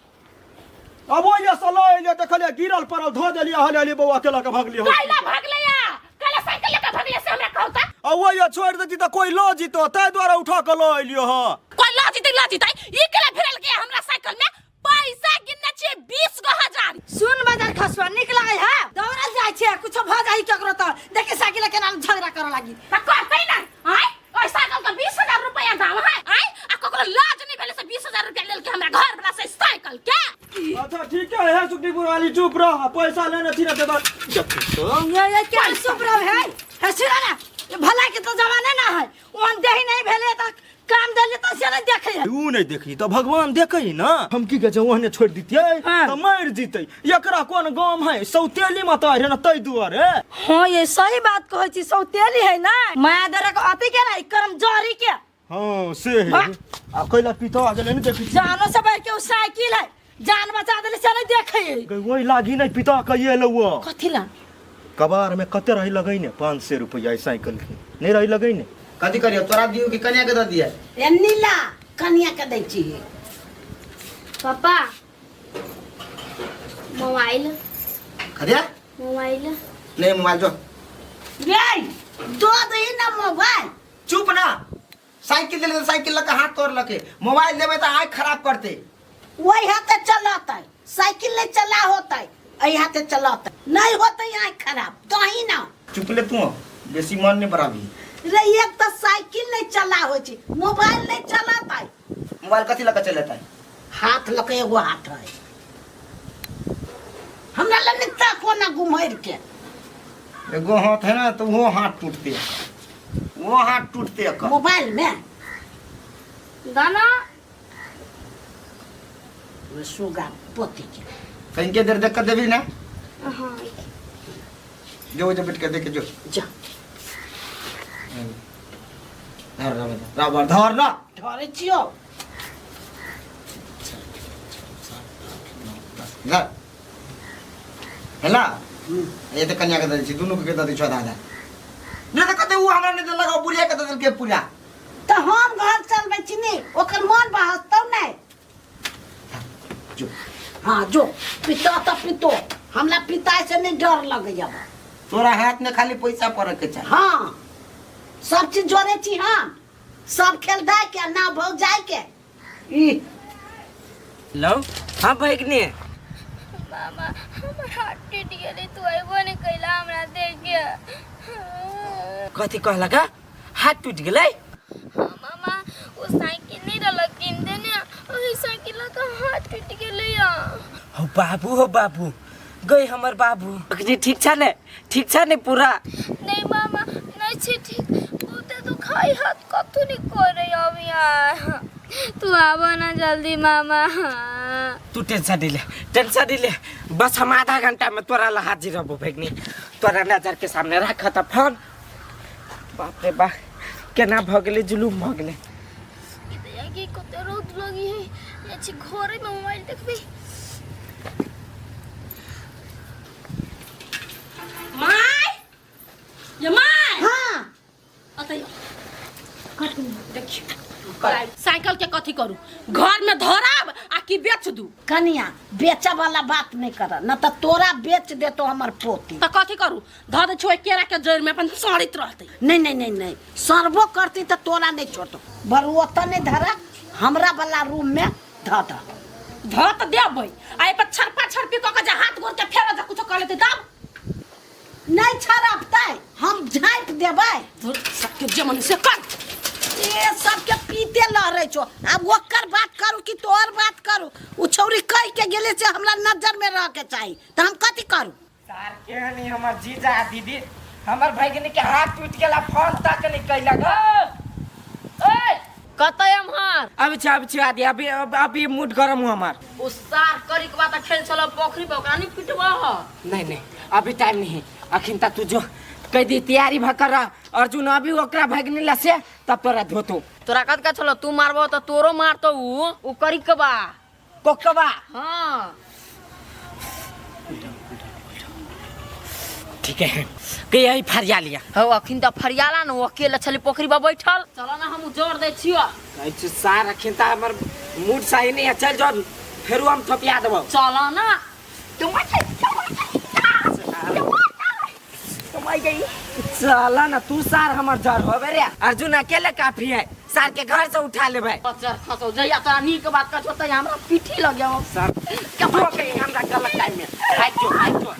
अब ओहि से लऽ एलियै, देखलियै गिरल पड़ल, धऽ देलियै, हले हले बौआ के लऽ कऽ भगलियै। कैला भगलै या? कैला साइकिल लऽ कऽ भगलै से हमरा कहू तऽ? आ वही छोड़ देती त कोई ल जीतो ताहि दुआरे उठा के ल एलियो ह कोई ल जीते ल जीते ई केला भिड़ल के हमरा साइकिल में पैसा गिनने छियै 20 गो हजार सुन बाजार खसुआ निक लागे है दौड़ल जाइ छै कुछो भ जाइ केकरो त देखी साइकिल के नाम झगड़ा करे लागी त करतै ना आय ओइ साइकिल के 20000 रुपया दाम है आय आ ककरो लाज नहीं भेलै से 20000 रुपया लेल के हमरा घर वाला से साइकिल के अच्छा ठीक है हे सुखदीपुर वाली चुप रह पैसा लेने थी ना देबा ये क्या चुप रह है हे सुना ना ये भला के तो जमाने ना है ओन देही नहीं भेले त काम देले त से नहीं देखे है ऊ नहीं देखी तो भगवान देखे ना हम की कहै छै ओहने छोड़ दितियै हाँ। त मरि जीतै एकरा कोन गम है सौतेली माता रहे ना तै दुआरे हाँ ये सही बात कहै छी सौतेली है ना माया दरे के अति के ना कर्म जरी के हाँ से है आ कैला पीतो आ गेलै ने देखै छी जानो से बढ़ के उ साइकिल है जान बचा देले से नहीं देखे है गई वही लागी नहीं पिता कहिए एलौ कथी ला कबार में कते रही लगै ने 500 रुपया ई साइकिल के नहीं रही लगै ने कथी करियो तोरा दियो कि कन्या के दऽ दिया ए नीला कनिया के दै छी पापा मोबाइल खदिया मोबाइल नहीं मोबाइल जो रे दो दही ना मोबाइल चुप ना साइकिल देले तऽ साइकिल लऽ के हाथ तोड़ लके मोबाइल देबै तऽ आँखि खराब करते वही हाथे चलतै साइकिल नहीं चला होतै एहि हाथे चलतै नहीं होतै आँखि खराब दही ना चुप ले तू बेसी मन नहीं बराबी रे एक तऽ साइकिल नहीं चला होइ छै मोबाइल नहीं चलतै मोबाइल कथी लऽ के चलेतै हाथ लऽ के एगो हाथ है हमरा लग नहीं ताको ना घुमैर के एगो हाथ है ना तो वो हाथ टूटते वो हाथ टूटते एकर। मोबाइल में दाना सुगा पोती के कहीं के देर देख कर देबी ना हाँ जो जो बैठ के देख जो जा धर राबर राबर धर ना धरे छियो धर हेला ये तो कन्या के दे छी दुनू के दे छी आधा आधा नहीं तो कहते वो हमरा नहीं देलक ओ बुढ़िया के दे देलकै पूरा तऽ हम घर चलबै छी ने ओकर मन बहसतौ नहि जो हाँ जो पितो तऽ पितो हमरा पिताइ से नहि डर लगैया तोरा हाथ में खाली पैसा पड़े के चाही हाँ सब चीज जोड़े छी हम सब खेल दाय के ना भौ जाय के ई लो हाँ भैगनी मामा हमर हाथ टूट गेलै तू अयबो नहि कैला हमरा देख के कथी कहलक हा? हाथ टूट गेलै हाँ मामा ओ साइकिल नहि रहलक कीन देने ओहि साइकिल लऽ कऽ हाथ टूटि गेलै हो बाबू हो बाबू गई हमर बाबू अखनी ठीक छ ने ठीक छ ने पूरा नहीं मामा नहीं छी ठीक बहुते दुखाई हाथ कथू नहीं करे अब यार तू आबो ना जल्दी मामा तू टेंशन नहीं ले टेंशन नहीं ले बस हम आधा घंटा में तोरा ला हाजिर रहबो भगनी तोरा नजर के सामने राख त फोन बाप रे बा केना भ गेलै जुलूम भ गेलै ई तऽ यार कते रौद लगी है जाइ छी घरे में मोबाइल देखबै my ये my हाँ अतै देखियो साइकिल के कथी करू घर में धराब आ कि बेच दू कनिया बेचे वाला बात नहीं कर न तो तोरा बेच देतो हमर पोती त कथी करू धऽ दै छियै केरा के जड़ में अपन सड़ित रहतै नहीं नहीं नहीं नहीं सरबो करती तो तोरा नहीं छोड़तो बर ओतऽ नहीं धरा हमरा वाला रूम में धऽ दह धऽ तऽ देबै आ एहि पर छरपा छरपी कऽ के जे हाथ गोड़ के फेरऽ जे कुछो कऽ लेतै तब नहीं छरपतै हम झाँपि देबै धुर, सबके जे मन से कर ए सबके पीते लहरै छो आब ओकर बात करू कि तोहर बात करू उ छौरी कहि के गेलै से हमरा नजर में रह के चाही तऽ हम कथी करू सार केहन ई हमर जीजा आ दीदी हमर भैगनी के हाथ टूट गेला फोन तक नहीं कैलक ए कतऽ एम्हर अभी छी अभी छी आदि अभी अभी मूड गरम हुआ हमार ओ सार करी के बाद खेल छल पोखरी पर ओकरा नहीं पिटबह नहीं नहीं अभी टाइम नहीं है अखिन तक तू जो कह दी तैयारी भ कर अर्जुन अभी ओकरा भगनी ला से तब तोरा धोतो तोरा कत का छल तू मारबह त तोरो मारतो उ उ करी के बा कोकबा हाँ ठीक है के यही फरिया लिया हौ अखिन त फरियाला न ओ अकेले छली पोखरी पर बैठल चल ना हम जोर दै छियो कहै छी सार अखिन त हमर मूड सही नहीं है चल जो फेरू हम थोपिया देबो चल ना माय गई। चला ना तू सार हमर जर होबे रे। अर्जुन अकेले काफी है, सार के घर से उठा लेबै। बच्चा खसौ जइया तोरा नीक बात कहछौ त हमरा पीठी लग जाओ। सर तू कहीं हमरा गलत टाइम में भाग जो, भाग जो।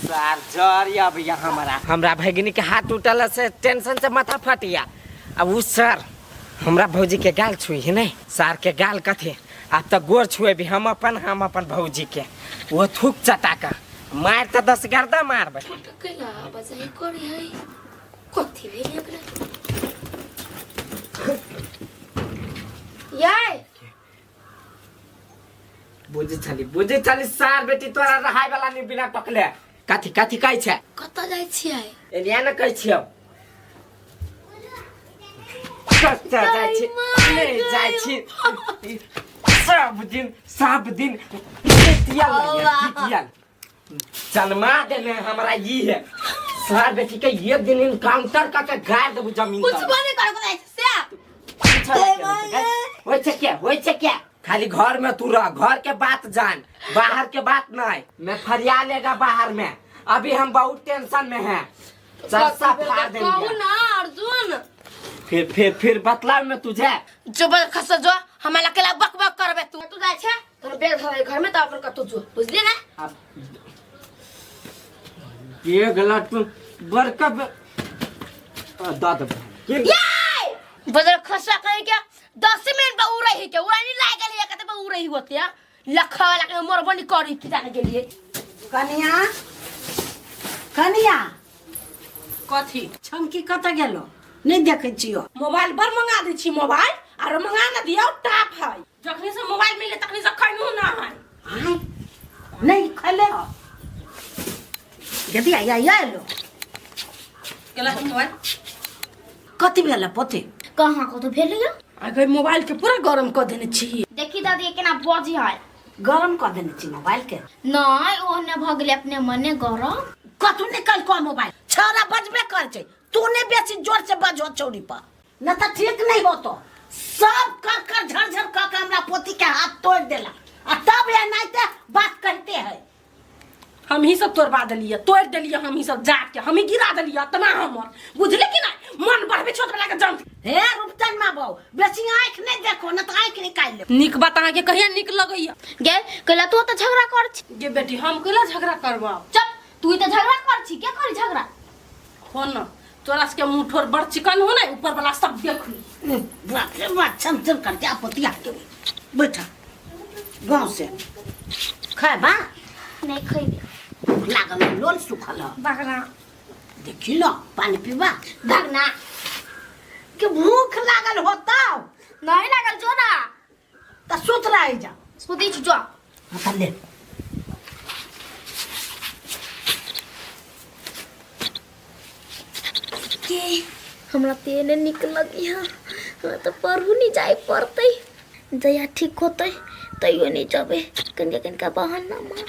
सार जर या भैया हमरा हमरा भगिनी के हाथ टूटल से टेंशन से माथा फटिया। अब उ सर हमरा भौजी के गाल छुई है नहीं, सार के गाल कथे अब तो गोर छुए भी हम अपन, हम अपन भौजी के वो थूक चटा कर मार तो 10 गर्दा मारबै। कैला बजाई करी है कथी भेल एकरा? याय बुझे छली, बुझे छली सार बेटी तोरा रहाय वाला नहीं बिना टकले। कथी कथी कहै छै? कतऽ जाइ छियै? एनिया ने कहै छियौ। कतऽ जाइ छी? नहि जाइ छी। सब दिन, सब दिन पिटियल लगे, पिटियल। जन्मा देने हमरा ई है। सार बेटी के एक दिन इनकाउंटर कऽ के गाड़ देबू जमीन कुछ तर। बने कर जाइ छै से। होइ छै क्या, होइ छै क्या? खाली घर में तू रह, घर के बात जान, बाहर के बात नहीं। मैं फरिया लेगा बाहर में, अभी हम बहुत टेंशन में हैं। चरसा फाड़ देंगे। कहू ना अर्जुन। फिर फिर फिर बतलाव में तुझे। जो बल खस जो हमरा अकेला बक बक करबे तू। तू जाइ छै तोर बेग धरे घर में त अपन कतौ जो, बुझली ना? अब ये गलत तू बड़का द दे। याय बदल खसा कहे क्या 10 मिनट पर उड़ै है के उड़ानी लाग गेलै कते पर उड़ै होते आ लखा वाला के मोर बनी करी की जाने गेलिए। कनिया, कनिया। कथी? छमकी कत गेलो? नहीं देखै छियो। मोबाइल बड़ मंगा दै छी मोबाइल, आरो मंगा न दियौ टाप है। जखनी से मोबाइल मिले तखनी से खैनो ना है। आय नहीं खैले हो। यदि आया आया लो। गेला हम मोबाइल। कथी भेल पोती? कहाँ कतौ भेल यो? आ गई मोबाइल के पूरा गरम क देने छी। देखी दादी केना बजी है। गरम क देने छी मोबाइल के? नहीं, ओहने भ गेलै अपने मने गरम। कथू निकल को मोबाइल? छौड़ा बजबे कर छै, तू नहीं बेसी जोर से बजो छौड़ी पर, न त ठीक नहीं होतो। सब कर कर झरझर कर के हमरा पोती के हाथ तोड़ देला, आ तब एनाहिते बात कहते है। हम ही सब तोड़बा देलिए, तोड़ देलिए हम ही सब जाके, हम ही गिरा देलिए अतना हमर, बुझले कि नहीं? मन बढ़बे छोट वाला के जम। हे रूपचंद मा बहू, बेसी आँख नहीं देखो न त आँख निकाल ले। नीक बात अहाँ के कहिया नीक लगैया? गे कैला तू त झगड़ा कर छी। गे बेटी हम कैला झगड़ा करबा? चुप, तू त झगड़ा कर छी, के करी झगड़ा? हो न तोरा सबके मुंह ठोर बड़ चिकन हो ने, ऊपर वाला सब देख ली। बाप रे बाप, छम छम कर जा पोतिया के बैठा गांव से खाबा नहीं खइबे। भूख लागल है, लोल सुखल है। भागना। देखी न पानी पीबा। भागना। के भूख लागल होता? नहीं लागल जो ना। त सुत रह जा। सुती छी जो। हाँ, त ले। के हमरा ते एने निक लगी है, हमरा तो पढ़ू नहीं जाए पड़तै। जया ठीक होतै तैयो नहीं जबे, कनिका कनिका बहाना मार।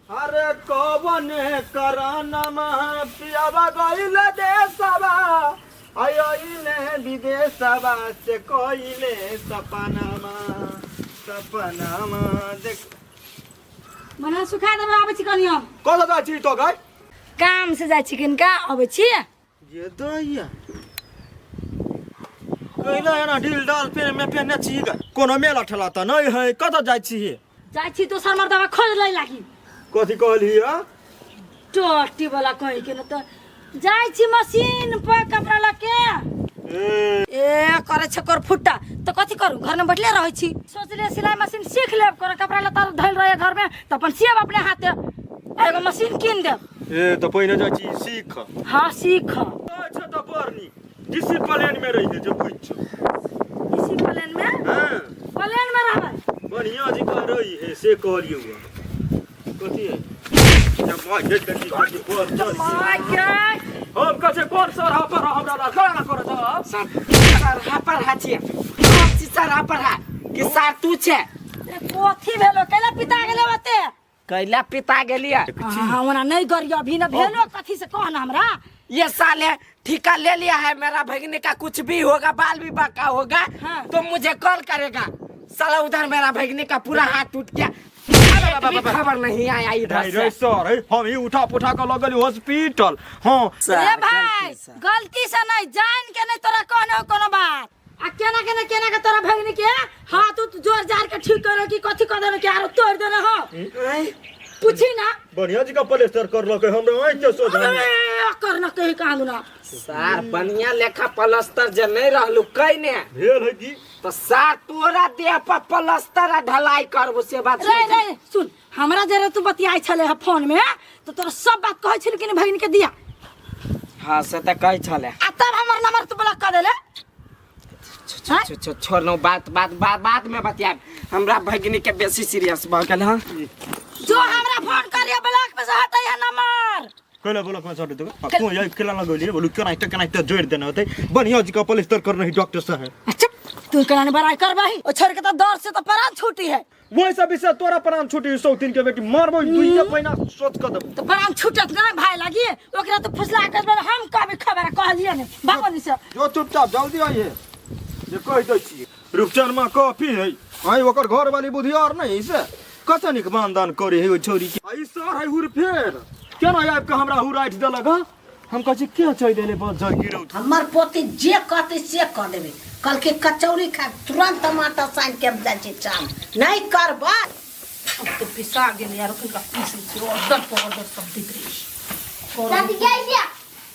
अरे कवन करानमा पियावा गइल देशवा, आइले विदेशवा से कइले सपनामा, सपनामा देख। मना सुखा देबै, आबै छी कनि हम। कतऽ जाइ छी तो गाय? काम से जाइ छी कनिका, अबै छी। ये दैया कैला एना ढील डाल पेन में पेनने छी गे? कोनो मेला ठेला तऽ नहि है, कतऽ जाइ छी? जाइ छी दोसर मर्दबा खोज लै लागी। कथी कहली है? टोटी वाला कहि के न तऽ जाइ छी मशीन पर कपड़ा लऽ के। ए करे छै कर फुट्टा तऽ कथी करू, घर में बैठले रहै छी। सोचलियै सिलाई मशीन सीख लेब, कोनो कपड़ा लत्ता धैल रहै घर में तऽ अपन सियब अपने हाथे, एगो मशीन कीन देब। ए तऽ पहिने जाइ छी सीख। हाँ सीख। अच्छा तऽ बड़ नीक, डिसिप्लिन में रहिए जो बुझ छौ। डिसिप्लिन में? हाँ। प्लेन में रहबै। बढ़िया जी कह रही है से कहलियौ हँ। कथी है? जब माय के कथी कथी पर चल। माय के। हम कहै छियै, कोन सर पर हमरा लगा कर जाब? सर, सर पर हा छियै। कोन चीज सर पर हा? कि सर तू छै? ए, कथी भेलो? कैला पिता गेलै ओते? कैला पिता गेलियै? हाँ, ओना नहीं गरियो, अभी न भेलो कथी से कह ना हमरा। ये साले ठिका ले लिया है मेरा भगनी का, कुछ भी होगा बाल भी बाका होगा हाँ। तो मुझे कॉल करेगा। साला उधर मेरा भगनी का पूरा हाथ टूट गया, अब एक भी खबर नहीं आया इधर नहीं रे से। सर है हम ही उठा पुठा के लगल हॉस्पिटल। हां रे भाई गलती से नहीं जान के नहीं तोरा कहने हो कोनो बात आ केना केना केना के तोरा भगनी के हाथ उत जोर जार के ठीक करो कि कथी कर देने के आरो तोड़ देने हो पूछी ना बढ़िया जी का प्लास्टर कर लके हमरा आँख के सोझा में। अरे करना कहीं कानू ना सार बढ़िया लेखा प्लास्टर जे नहीं रहलू कइने भेल है की तो सार तोरा देह पर प्लास्टर आ ढलाई करबो से बात रे रे सुन हमरा जरा तू बतियाई छले है फोन में तो तोरा सब बात कहै छल कि नहीं भगिनी के दिया। हां से त कहै छले आ तब हमर नंबर तू ब्लॉक कर देले। छोड़ नो बात बात बात बाद में बतियाब हमरा भगिनी के बेसी सीरियस भ गेल। हां जो हमरा फोन करिए ब्लॉक पे से हटै है नंबर कहला ब्लॉक में सट देबो तू यही केला लगौली बोलू केना केना जोड़ देना होतै बढ़िया जी का प्लास्टर कर रही डॉक्टर साहब। अच्छा तू केना ने बड़ाई करबही ओ छोड़ के तो डर से तो प्राण छूटी है। वैसा विषय तोरा प्राण छूटी सौतीन के बेटी मारबो दुइया पहिना सोच क देबो तो प्राण छूटत ना भाई लागी ओकरा तो फुसला कर हम कभी खबर कहलिए ने बाबू से जो चुपचाप जल्दी आइए जे कह दै छी रूपचन मां कॉफी है आई ओकर घर वाली बुधियार नहीं से कत निक मानदान करे है ओ छोरी के आई सर है हुर फेर केना आबि के हमरा हुराइट देलक। हां हम कहै छी के चै देले बस जर गिरौ हमर पोती जे कहतै से कह देबै। कल के कचौड़ी खा तुरंत टमाटर सान के जाइ छी चाम नहीं करबै अब तो पिसा गेल यार ओकरा पीस छी ऑर्डर पर ऑर्डर सब दैत रही। दादी गई दिया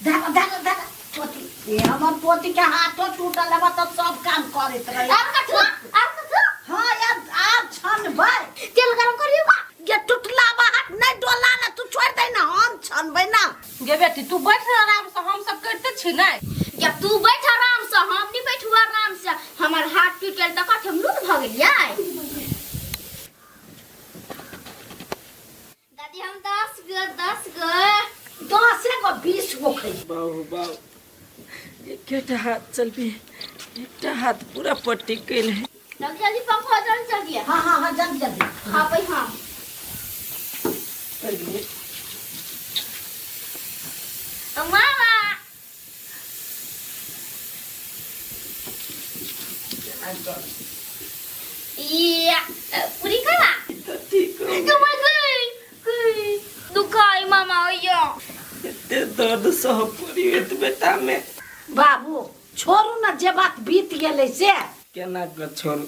धागा धागा धागा पोती ये हमर पोती के हाथो टूटल है तो सब काम करैत रही। आप कथु आप कथु हां यार आप छनबै तेल गरम करियो बा ये टूटला बा हाथ नहीं डोला ना तू छोड़ दे ना हम छनबै ना। गे बेटी तू बैठ ना आराम से हम सब करते छी नै। या तू बैठ आराम से हम नहीं बैठू आराम से हमर हाथ टूटल त कथि हम लूट भ गेलियै। दादी हम 10 गो 10 गो 10 गो 20 गो खै बाबू बाबू एकटा हाथ चलबी एकटा हाथ पूरा पट्टी गेल है। जल्दी जल्दी पंखा जल्दी जल्दी। हां हां हां जल्दी जल्दी। हां भाई हां मामा या पूरी करा ठीक हो दुखाई मामा यो एते दर्द सह पड़ी एत बेटा में। बाबू छोड़ू ना जे बात बीत गेलै से केना के छोड़ू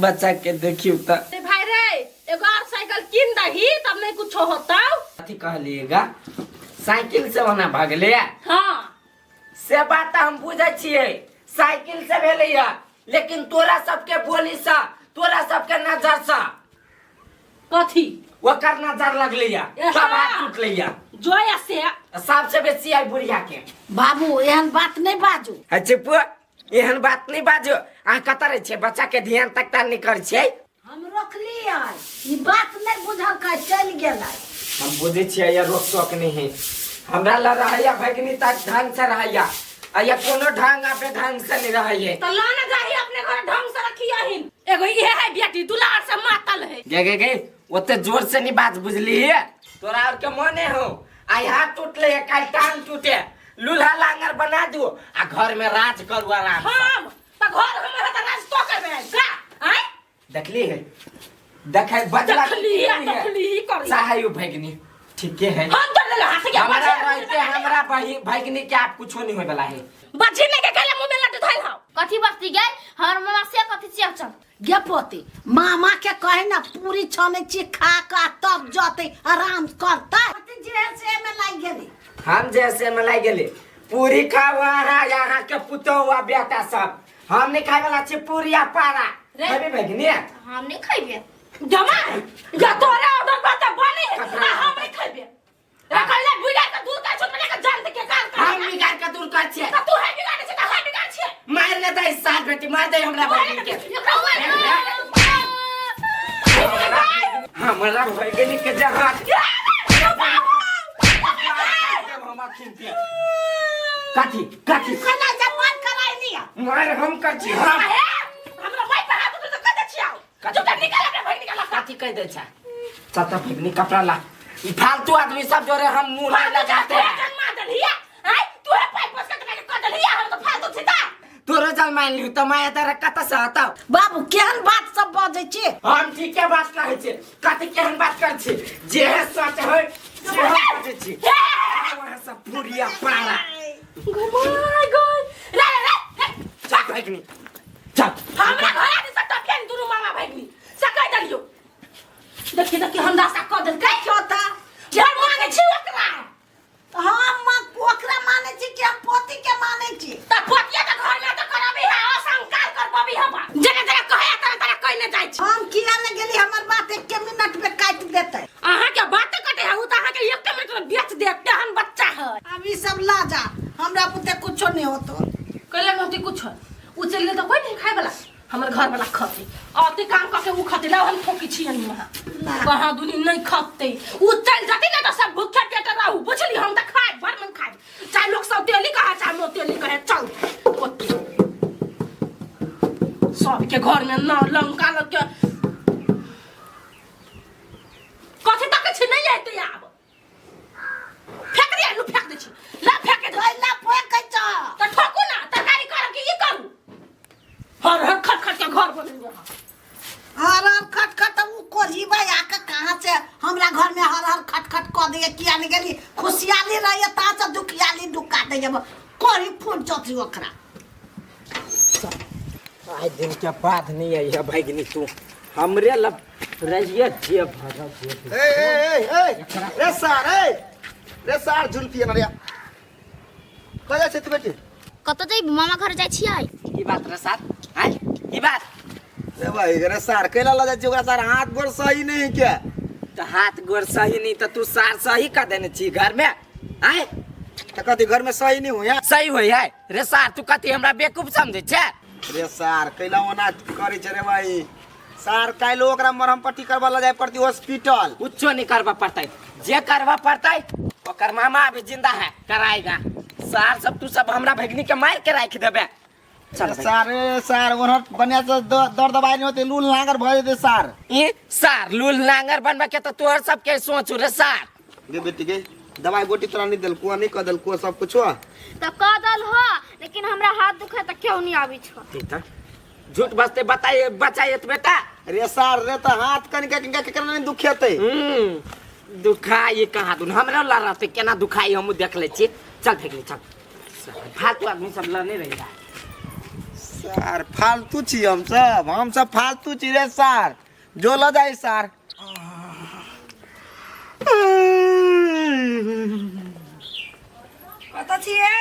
बच्चा के देखियो त भाई रे एगो और साइकिल किन दही तब नहीं कुछ होता। कथी कहलिएगा साइकिल से ओना भागले। हां से बात हम बुझै छियै साइकिल से भेलैया लेकिन तोरा सबके बोली से तोरा सबके नजर से कथी ओकर नजर लगलैया सब हाथ टूटलैया जोया से सबसे बेसी आई बुढ़िया के। बाबू एहन बात नहीं बाजू। अच्छा पुआ एहन बात नहीं बाजू अहाँ कतऽ रहै छियै बच्चा के ध्यान तक ता नहीं करै छियै। हम रोकलियै ई बात नहीं बुझल का चलि गेलै। हम बुझै छियै या रोक टोक नहीं है हमरा ल रहैया भगनी तक ढंग से रहैया आ या कोनो ढंग आ बेढंग से नहीं रहैया तो लाना जाही अपने घर ढंग से रखियहिन। एगो इहे है बेटी दुलार से मातल है। गे गे गे ओते जोर से नहीं बात बुझली है तोरा और के मने हो आई हाथ टूटले है काल टांग टूटे लूल्हा लांगर बना दू आ घर में राज करू आराम। हम त घर हमर त राज तो करबे का आय देखली है देखै बदला देखली देखली करी चाहे you भगनी ठीके है हम तो ले हाथ के हमरा रहते हमरा भगनी के आप कुछो नहीं होय वाला है। बच्ची ने के कहले मुंह में लड्डू धइल हौ कथी बस्ती गई हमर मामा से कथी छियै चल गे पोती मामा के कहे ना पूरी छानै छी खा के तब जतै आराम करतै। जे से में लागि गेली हम जैसे में लागि गेली पूरी खाओ अहाँ यहाँ के पुतोह आ बेटा सब हम नहीं खाए वाला छी पूरी आ पारा खैबे भगनी हम नहीं खैबे जमा या तोरे ऑर्डर पर त बनी आ हम नहीं खैबे रखले बुझा के दूर का छोट के जान के काल कर हम बिगाड़ के दूर कर छियै त तू है बिगाड़ छै त हम बिगाड़ छियै मार ले दे साथ बेटी मार दे हमरा भगनी के हमरा भगनी के जहां कथी कथी केना जमान कराइ लिया मार हम कर छी हम हमरा माई पर हाथ उठा त कह दे छियै चुपचाप निकाल अपने भगनी के कथी कह दे छै चाचा भगनी कपड़ा ला ई फालतू आदमी सब जोरे हम मुंह नहीं लगाते हैं। जन्मा देलिया आय तू है पाइप बस के कह देलिया हम तो फालतू छी ता तोरो साइकिल मान लियौ तऽ माया तारा कतऽ से हतौ? बाबू केहन बात सब बजै छी? हम ठीके बात कहै छी। कथी केहन बात करै छी? जे सच है से हम बजै छी। वहाँ सब पुरिया पारा। My God, रे रे रे, चल भगिनी चल। हमरा घर आदि से टपियन दुनू मामा भगिनी से कहि देलियो। देखी देखी, हम दासा कह देलकै। चौथा घर मांगे छी ओकरा। हम ओकरा मानै छी कि हम पोती के मानै छी? त पोतिया के घर में त करबी है असंकार करबी है। जेना जेना कहे तरह तरह कहने जाइ छी। हम किया ने गेली? हमर बात एक मिनट में काटि देतै। अहाँ के बात कटे है, उ त अहाँ के एक मिनट में बेच देत, तेहन बच्चा है। अब ई सब ला जा, हमरा बुते कुछो नहीं होतो। कैला नहीं होती कुछ? उ चल गेल त कोई नहीं खाए वाला, हमर घर वाला खते आते काम करके उ खते। लाओ, हम ठोकी छियन वहां कहाँ दुनी नहीं खपते। उ चल जाती ना त सब भूखे पेट रहू, बुझली? हम त खाए भर मन खाए, चाहे लोग सब तेली कहे चाहे मोतेली कहे। चल ओते सबके घर में न लंका लग के कथी तक छी नहीं आते। आब फेंक दिया, लू फेंक दे छी, ला फेंक दे। कैला फेंकै छ? त ठोकू ना, तरकारी करब कि ई करू? हर हर खट खट के घर बनेंगे। हर हर खट खट उ कोढ़ीबा आके कहाँ से हमरा घर में हर हर खट खट कऽ दैया। किया नहीं गेली? खुशियाली रहैया तहाँ से दुखियाली ढुका दैया। कोढ़ी फूट जतरी ओकरा। आइ दिन के बाद नहीं आई है भगिनी, तू हमरे लब रहिए जे भरब जे। ए ए ए ए, रे सार, ए रे सार, जुलफी ना रे, कहाँ जाइ छै तू बेटी? कतऽ जइबू? मामा घर जाइ छियै। की बात रे सार? आय की बात? रे भाई, रे सार, कैला लऽ जाइ छी ओकरा सार? हाथ गोर सही नहीं के? तऽ हाथ गोर सही नहीं तऽ तू सार सही कर देने छी घर में? आय तऽ कथी घर में सही नहीं हुआ? सही होइ है रे सार। तू कथी हमरा बेवकूफ समझै छै? रे सार, कैला ओना करै छै रे भाई सार? काल्हि ओकरा मरहम पट्टी करबा लऽ जाय पड़ती हॉस्पिटल। कुछो नहीं करबा पड़तै। जे करबा पड़तै ओकर मामा अभी जिंदा है, कराएगा। सार सब तू सब हमरा भगनी के मार के राखि देबे। चल भाई। सार, रे सार, ओना बढ़िया से दर दवाई नहीं होते, लूल नागर भऽ जेतै सार। ई सार लूल नांगर बनबा के तऽ तोहर सबके सोचू रे सार। गे बेटी गे, दवाई गोटी तोरा नहीं देलको? नहीं कह देलको सब कुछो? तऽ कह दल हो, लेकिन हमरा हाथ दुखे तऽ क्यों नहीं आबै छौ? झूठ बजते बताइए बचाइए तो बेटा। रे सार रे, तऽ हाथ कनिका कनिका केकरा नहीं दुखेतै? दुखाई कहाँ दुन हमरा लड़ रहते, केना दुखाई हमहूँ देख लै छी। चल फेंक ले चल। फालतू आदमी सब लड़ने रहेगा। सार फालतू छी हम सब, हम सब फालतू छी रे सार। जो लऽ जाइ सार। कतऽ छियै?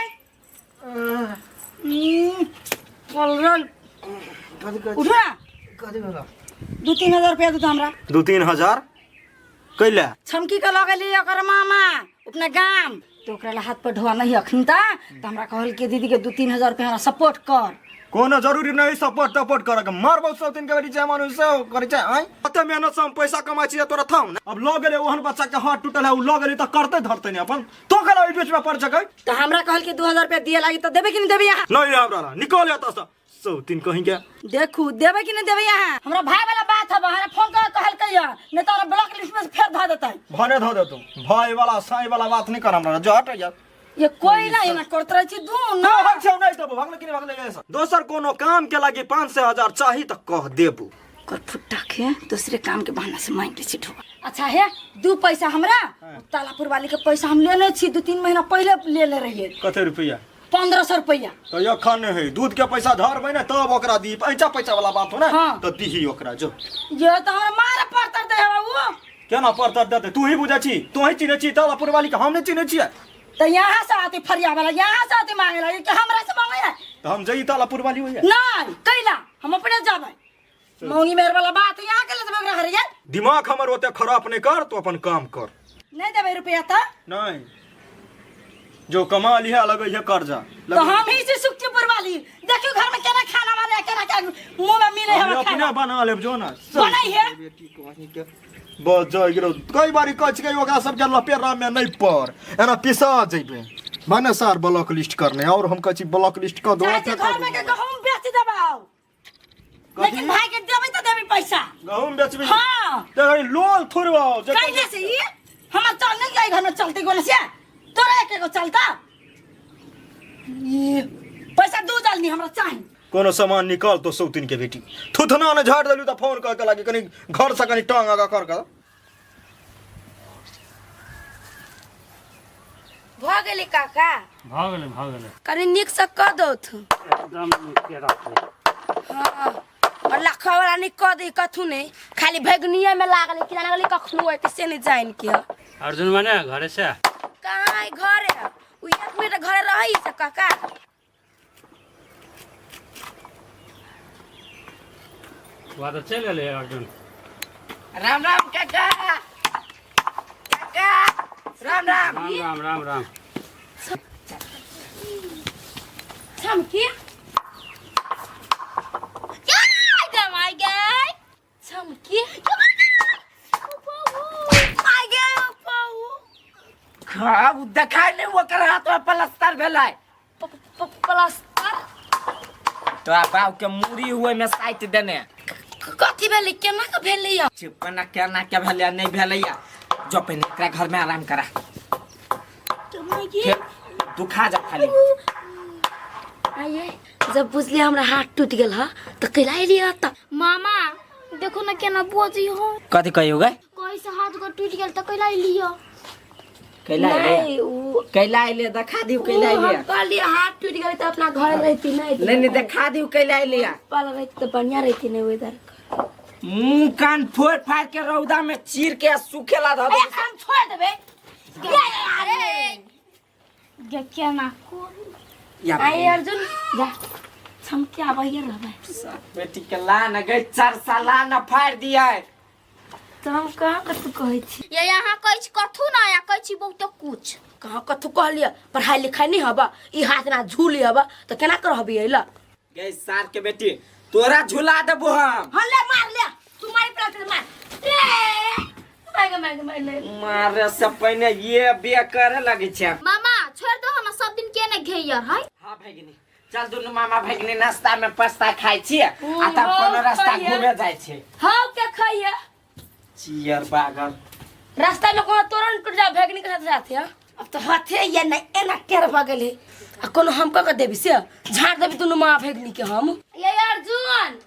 पलरल उठू ना। 2-3 हजार रुपया दू हमरा। 2-3 हजार कैला? छमकी के लऽ गेली ओकर मामा अपना गाम, तऽ ओकरा ला हाथ पर ढोआ नहीं अखन। तऽ हमरा कहल कि दीदी के 2-3 हजार रुपया हमरा सपोर्ट कर। कोनो जरूरी नहीं सपोर्ट तपोर्ट करके। मारबौ सब दिन के बेटी चाहे मानु से करै छै। आँय, कते मेहनत से हम पैसा कमाइ छियै, तोरा थाम ने। अब लऽ गेलै, ओहन बच्चा के हाथ टूटल है, उ लऽ गेलै तऽ करतै धरतै ने अपन। तो केना ओहि बीच में पड़ सकै? तऽ हमरा कहल कि 2000 रुपया दिए लागी, तऽ देबै कि नहीं देबै अहाँ? नहीं हमरा निकल एतऽ से सौ तीन कहीं के। देखू, देबै कि नहीं देबै अहाँ? हमरा भाई वाला बात है। हमरा फोन कर कहलकै या नहीं तऽ हमरा ब्लॉक लिस्ट में से फेर धऽ देतै। भने धऽ देतौ। भाई वाला साई वाला बात नहीं कर हमरा, जो हट यार। ये कोई नहीं ना करत रहै छी दू ना ना। भाग छौ, नहीं देबो। भागले कि नहीं भागले ऐसा? दोसर कोनो काम के लागी 500 हजार चाही तऽ कह देबो। कर फुट्टा के दूसरे काम के बहाना से मांग ले छी ढोआ। अच्छा हे, दू पैसा हमरा तालापुर वाली के पैसा हम लेने छी, 2-3 महीना पहले ले ले रहिए। कते रुपया? 1500 रुपया। तऽ एखन है दूध के पैसा धरबै ने तब ओकरा दी। पैसा पैसा वाला बात हो ने। हाँ। तऽ दीही ओकरा जो। ये तो हमरा मारे पड़ता दे बाबू। केना पड़तर देतै? तू ही बुझै छी, तू ही चिन्है छी तालापुर वाली के, हम नहि चिन्है छियै। तो यहाँ से आती फरिया वाला, यहाँ से आती मांगे लगी कि हमरा से मांगे है। तऽ हम जई तालापुर वाली होइए? नहीं, कैला? हम अपने जाबै। मौंगी मेहर वाला बात यहाँ के ले देबै ओकरा हरिया। दिमाग हमर ओते खराब नहि कर, तू अपन काम कर। नहीं देबै रुपया तऽ? नहीं, जो कमा लिहा लगै है कर्जा। तो हम ही से सुखीपुर वाली देखियो घर में केना खाना बने, केना क्या मुंह में मिले हम है अपने खाना। बना लेब जो ना। बनाई है। बेटी कहीं के बस जाय गेलो। कई बारी कहै छिकै ओकरा सबके लपेरा में नहीं पर, एना पिसा जइबे। माने सार ब्लॉक लिस्ट करने और हम कहै छी ब्लॉक लिस्ट कऽ दो। चाहे छी घर में के गहूम बेच देबाओ, लेकिन भाई के देबै तऽ देबै पैसा। गहूम बेचबी? हाँ। तऽ लोल थोड़बा जे। कैले से ई हमर चल नहीं जाई घर में चलते गोले से तोरा एक एगो चलता। ये पैसा दू जल्दी हमरा चाही। कोनो सामान निकाल तो सौतीन के बेटी थुथना ने झाड़ देलू तऽ फोन कऽ के लागी कनी घर से कनी टांग आगा कर के भऽ गेलै काका भऽ गेलै भऽ गेलै कनि नीकसँ कऽ दौथ एकदम नीके रहतै हँ और लखवा वाला नहीं कऽ दी कथू नहीं खाली भगनिए में लागल है, कि जाने गेलै कखनो अयतै से नहीं जान के अर्जुन माने घरे से कहाँ है घरे उ एक मिनट घरे रही से काका वहाँ तऽ चलि गेलै अर्जुन राम राम काका काका राम राम राम राम राम राम चमकी चमकी आइ गे पाऊ खाब देखाय नहि ओकर हाथ में प्लास्टर भेलै प्लास्टर तोरा बाप के मूड़ी हुए में साइट देने कथी भेलै केना के भेलै यौ चिपना केना के भेलै नहीं भेलै या जो पहिने एकरा घर में आराम करा फिर दुखा जा खाली आइए जब बुझलिए हमरा हाथ टूट गेल ह तऽ कैला एलियै एतऽ मामा देखो ना केना बोजी हो कथी कहियो गए कैसे हाथ को टूट गेल त कैला लियो कैला अइले नहीं उ कैला अइले देखा दियो कैला उ हम अइले कहलिए हाथ टूट गेल तऽ अपना घर रहती नहीं नहीं नहीं देखा दियो कैला अइले पल रहती तऽ बढ़िया रहती नहीं वेदर मुंह कान फोड़ फाड़ के रौदा में चीर के सुखेला धऽ ए हम छोड़ देबे अरे गे केना को या आई अर्जुन जा हम क्या आबैया रहबै बेटी के ला न गई चार साला न फाड़ दिया तऽ हम कहाँ कथू कहै छी ये यहाँ कहै छी कथू ना या कहै छी बहुते कुछ कहाँ कथू कहलियै पढ़ाई लिखाई नहीं हबा ई हाथ ना झूली हबा तऽ केना करहबी अइला गई सार के बेटी तोरा झुला देबो हम हाँ ले मार ले तू मारी पड़ा मार रे मार मार मार ले मारे से पहिने ये बे करे लगे छै मामा छोड़ दो ना सब दिन के ने घेयर है हाँ भगिनी चल दुनू मामा भगिनी नाश्ता में पास्ता खाइ छी आ तब कोनो रास्ता घूमे जाइ छी हाँ के खाइए चियर बागल रास्ता में कोनो तोरण टूट जा भगिनी के साथ जाते हैं अब तो हाथे ये नहीं एना टेढ़ भऽ गेल है आ कोनो हम कऽ के देबी से झाड़ देबी दुनू माँ भगिनी के हम ये अर्जुन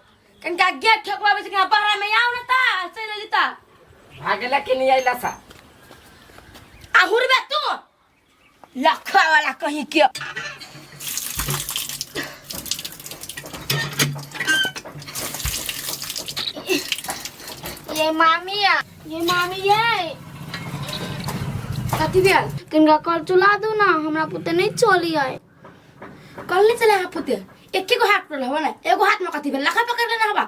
कनिका गेट ठोकवाबै छै कनिका बहरा में आउ ने ता चलि अयली ता भागेला कि नहीं अइला सा आ हुरबे तू लखा वाला कहीं के ये मामी आ ये मामी ये कथी भेल किनका कल चला दू ना हमरा पुते नहीं चली आए कल नहीं चले हाथ पुते एके गो हाथ पर हवा ना एगो हाथ में कथी भेल लखा पकड़ लेना हवा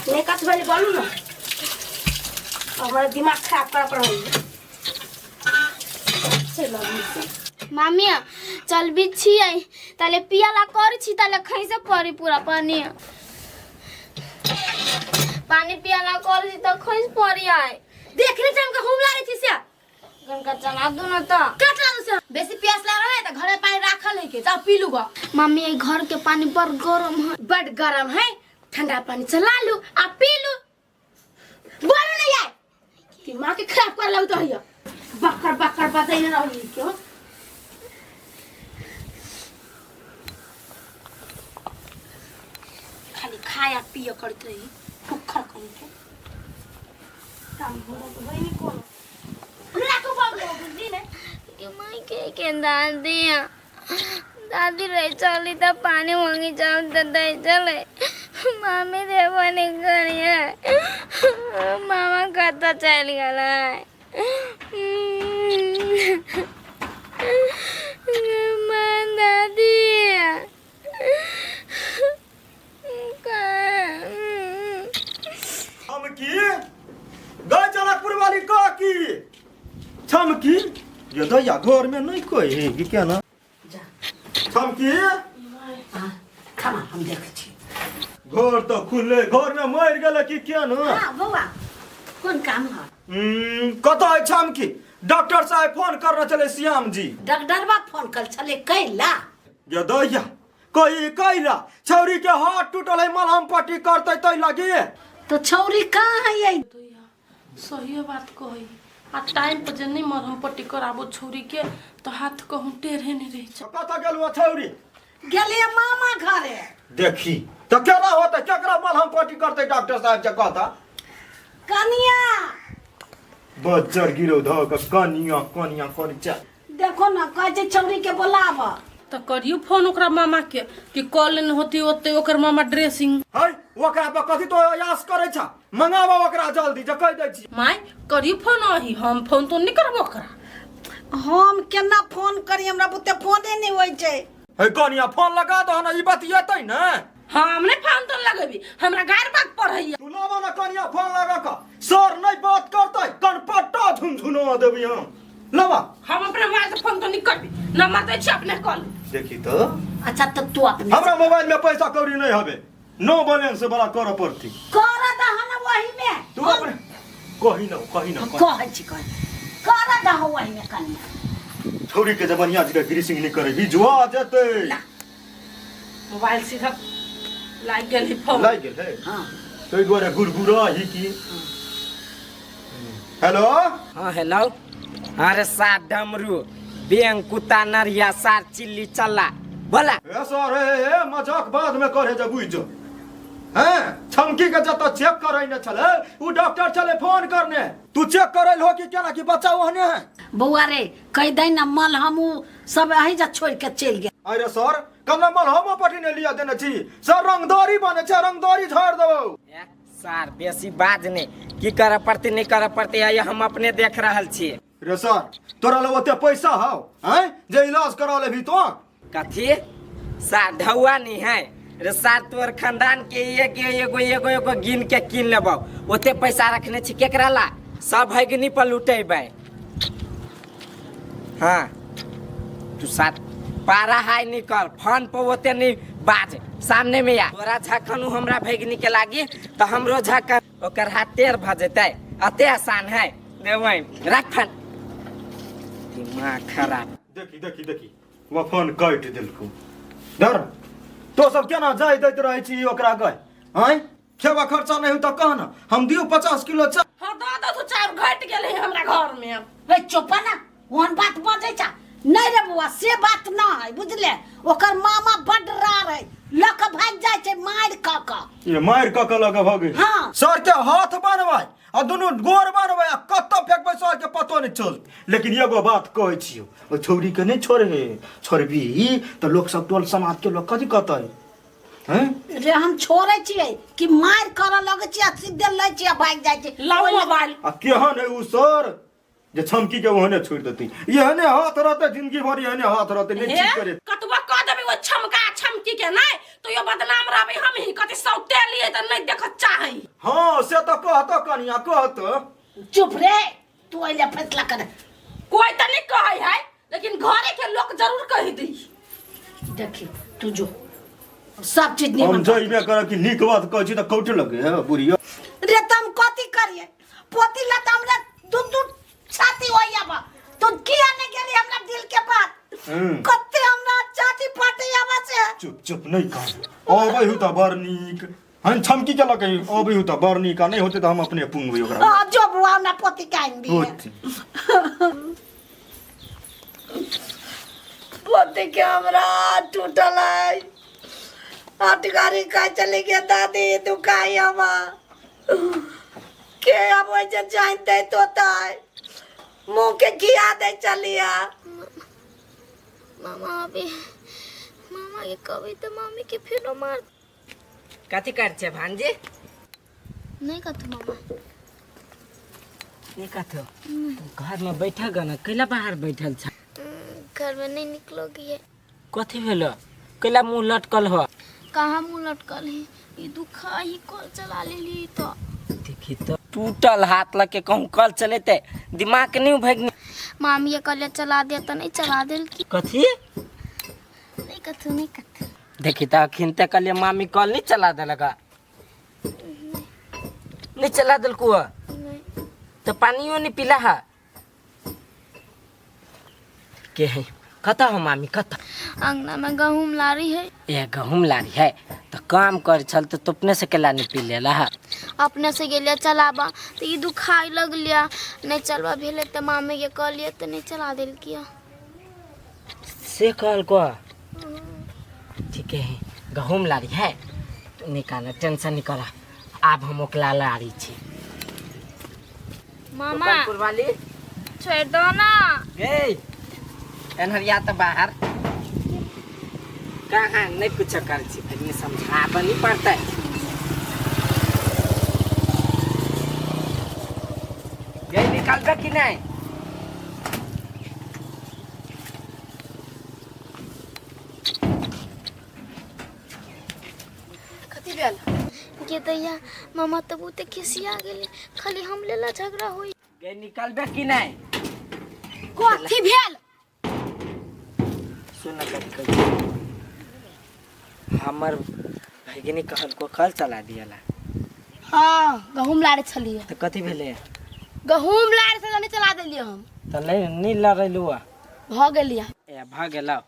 नहीं कथी भेल बोलू ना हमारा दिमाग खराब कर पर होई चलो मामी चल भी छियै ताले पियाला करै छी ताले खैसे पड़ी पूरा पानी पानी पियाला करै छी तऽ खैस पड़ी आए देख ले हमके हुम लागे छी से गनका चला दू ना तऽ का चला दू से बेसी प्यास लागल है त घरे पानी राखल है के जाओ पी लू ग मम्मी ये घर के पानी बड़ गरम है बड गरम है ठंडा पानी चला लू आ पी लू बोलो ना यार दिमाग के खराब कर लग तो है बकर बकर बजै न रही क्यों खाली खाया पिया करत रही भुखर कहीं के काम हो रहा है नहीं कोनो राखो बाबू बुझली ने के माई के के दादी दादी रहे चली त पानी मांगी जाऊं त दे चले मामी देबो नहीं करिए मामा कत चल गेलै माँ दादी हम की गए जनकपुर वाली का की छमकी ये दैया घर में नहीं कोई है कि क्या ना छमकी खाना हम देखै छी घर तो खुले घर में मर गेल कि क्या ना हाँ बौआ कोन काम है कतऽ है छमकी डॉक्टर साहब फोन करने चले श्याम जी डॉक्टरबा फोन कल छले कैला ये दैया कही कैला छौरी के हाथ टूटल है मलहम पट्टी करते तै लगी तो छौरी कहाँ है ये सही बात कहई आ टाइम पर जे नहीं मरहम पट्टी कराबो छौरी के तो हाथ कहूँ टेढ़े नहीं रही छै। कतऽ गेलु छौरी? गेलिए मामा घरे। देखी तऽ केना होतै, केकरा मलहम पट्टी करतै डॉक्टर साहब जे कहता? कनिया बज्जर गिरो धऽ कऽ कनिया कनिया करै छै। देखो ना कहै छै छौरी के बोलाब। तो करियो फोन ओकरा मामा के कि कॉल नहीं होती ओते ओकर मामा ड्रेसिंग। है ओकरा पर कथी तो आयास करै छ, मंगाबो ओकरा जल्दी जे कहि दै छी। माय करियो फोन अही, हम फोन तो नहीं करबो ओकरा। हम केना फोन करी, हमरा बुते फोने नहीं होइ छै। है कनिया फोन लगा दह न, ई बतियेतै ने। हम नहीं फोन तो लगेबी, हमरा गार बात पढ़ैया। तू लाबो न कनिया फोन लगा क, सर नहीं बात करतै कनपट्टा झुनझुना देबी हम। लाबा। हम अपने मोबाइल से फोन तो नहीं करबी, नंबर दै छी अपने कॉल। देखी तो। अच्छा तो तू अपने हमरा मोबाइल में पैसा कौड़ी नहीं हबे, नो बैलेंस वाला कर पड़ती। कर दह न वही में। तू अपने कही न कही न कहै छी कही कर दह वही में कनिया। छौरी के जबनिया जी के ग्रीसिंग नहीं करे भिजवा जेतै। मोबाइल सीधा लाग गेल ही फोन। लाग गेल है। हां तै दुआरे गुरगुरा ही की। हेलो। हां हेलो। अरे सार डमरू बेंग कुत्ता नरिया सार चिल्ली चल्ला बोला। ए सर ए मजाक बाद में करे जे बुझ जो। हैं छमकी के जत चेक करै ने छले उ डॉक्टर छले फोन करने, तू चेक करैल हो कि केना कि बच्चा ओहने है। बौआ रे कहि दै न मलहम उ सब अही जा छोड़ के चलि गेल। अरे सर कमला मलहमो पटी ने लिया देने छी सर, रंगदारी बने छै, रंगदारी झाड़ देबौ। सर बेसी बाज नहीं, की करे पड़ते नहीं करे पड़ते है हम अपने देख रहल छी। रे सर तोरा लग ओते पैसा हौ हैं जे इलाज करा लेबी तो? कथी सार ढौआ नहीं है रे सार, तोर खानदान के एक एगो एगो एगो गिन के कीन लेबौ, ओते पैसा रखने छी केकरा ला, सब भगनी पर लुटेबै। हाँ तू साथ पारा हाई नहीं कर, फोन पर ओते नहीं बाज, सामने में आ। तोरा झखन हमरा भगनी के लागी तो हमरो झखन ओकर हाथ टेढ़ भ जेतै, अते आसान है। देबै रख फोन, दिमाग खराब। देखी देखी देखी वो फोन काटि देलकौ। डर तो सब केना जाय दैत रहै छी ओकरा गए? आँय खेबा खर्चा नहीं हो तो कह न, हम दियौ 50 किलो चाउर। हाँ दऽ दऽ तो चाउर घटि गेलै हमरा घर में। ए चुप ना, ओहन बात बजै छ नहीं रे बौआ, से बात न है बुझले। ओकर मामा बड रार है, लऽ के भागि जाइ छै मारि कऽ कऽ। ये मारि कऽ कऽ लऽ के भऽ गेल। हाँ। सर के हाथ बनबै आ दुनू गोर बनबै आ कतऽ फेकबै सर के पतो नहीं चलत। लेकिन एगो बात कहै छियौ, ओहि छौरी के नहीं छोड़बे, छोड़बी तऽ लोक सब टोल समाज के लोक कथी कहतै? हैं रे हम छोड़ै छियै कि मारि करऽ लगै छियै आ सीधे लै छियै आ भागि जाइ छै। लाउ मोबाइल। आ केहन है उ सर जे छमकी के ओहने छोड़ देती, एहने हाथ रहते जिंदगी भर, एहने हाथ रहते नहीं ठीक करे। कतबा कह देबे ओ छमका छमकी के नहीं तो यो बदनाम रहबे हम ही, कथी सौते लिए त नहीं देख चाहै। हां से त कहत कनिया कहत। चुप रे तू, अइले फैसला कर। कोई त नहीं कहै है लेकिन घरे के लोग जरूर कहि दी। देखी तू जो सब चीज हम निमन जइबे करब कि नीक बात कहै छी त कौटे लगे है बुढ़िया। रे तम कथी करिए पोती ला त हमरा दू दू छाती होइया बा, तो किया नहीं गेली हमरा दिल के बात कते हमरा छाती फटे आबा से। चुप चुप नहीं कह, अबै हु त बड़ नीक हम छमकी के लगे अबै हु त बड़ नीक, आ नहीं होते त हम अपने पुंगबै ओकरा। आ जो बुआ हमरा पोती के आनि दिए। पोती के हमरा टूटल है, अटगारी का चली गया दादी दुखाई हवा के अब जे जानते तो ताय मुंह के खिया दे चलिया। मामा अभी मामा के कभी तो मामी के फिर मार। कथी कर छे भांजी? नहीं कथू मामा। नहीं कथू? घर में बैठा गना कैला बाहर बैठल छ? घर में नहीं निकलोगी है। कथी भेलो? कैला मुंह लटकल हो? कहाँ मुंह लटकल है, ई दुखा ही कल चला लेली तो। देखी तो टूटल हाथ लके कहूँ कल चलेते दिमाग नहीं भगनी। मामी ये कल चला दे तो नहीं चला देल की। कथी? नहीं कथू नहीं कथू। देखी तो अखिन ते कल मामी कल नहीं चला देलक, नहीं चला देलकू तो पानियो नहीं पीला है के है। कतऽ हो मामी कतऽ? अंगना में गहूम लारी है। ए गहूम लारी है तो काम कर छल तो अपने से केला नहीं पी लेला है? अपने से गेलिया चलाबा तो ई दुखाई लग लिया, नहीं चलबा भेले तो मामी के कहलिए तो नहीं चला देलकिया। से कहल को ठीक है गहूम लारी है तो निकाल टेंशन निकाला आब हम ओकला लारी छी। मामा वाली छोड़ दो ना। ए एनहरिया तो बाहर कहाँ नहीं कुछ कर छी फिर समझाबऽ नहीं पड़तै। गई निकालबे कि नहीं? कथी भेल? के दैया मामा तो बहुते खिसिया गेले, खाली हम लेला झगड़ा होई। गई निकालबे कि नहीं? कथी भेल? सुन कथी हमर भगिनी कहल को कल चला दियाला। हाँ गहूम लारे छलिए। तो कथी भेले? गहूम लारे से नहीं चला देलिए हम। तो नहीं नहीं लड़ेलुआ भ गेलिया। ए भ गेलौ।